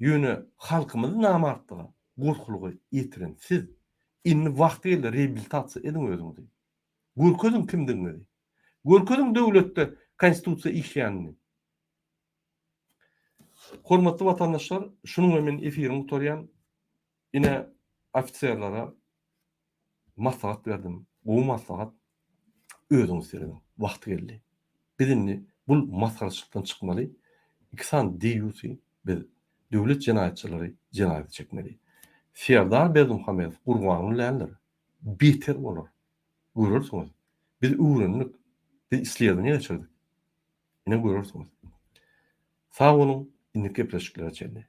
Ýöne halkymyzy namartlyga, gorkulyga ýetiren siz. Indi wagty geldi reabilitasiýa ediň özüňizi. Görkeziň kimdigiňizi. Görkeziň döwletde konstitusiýa işleýänini. Hormatly watandaşlar, şunuň bilen men efirimi gutarýan. Ine ofiserlere maslahat berdim. Gowy maslahat. Özüňiz serediň. Wagty geldi. Biz indi bul masgaraçylykdan çykmaly. Iki sany deýýusy biz döwlet jenaýatçylary jenaýata çekmeli. Serdar Berdimuhamedow Gurbanguly däldir. Beter bolar. Görersiňiz. Biz öwrendik. Biz isledowaniýe geçirdik. Ine görersiňiz. Sag boluň, indiki gepleşiklere çenli.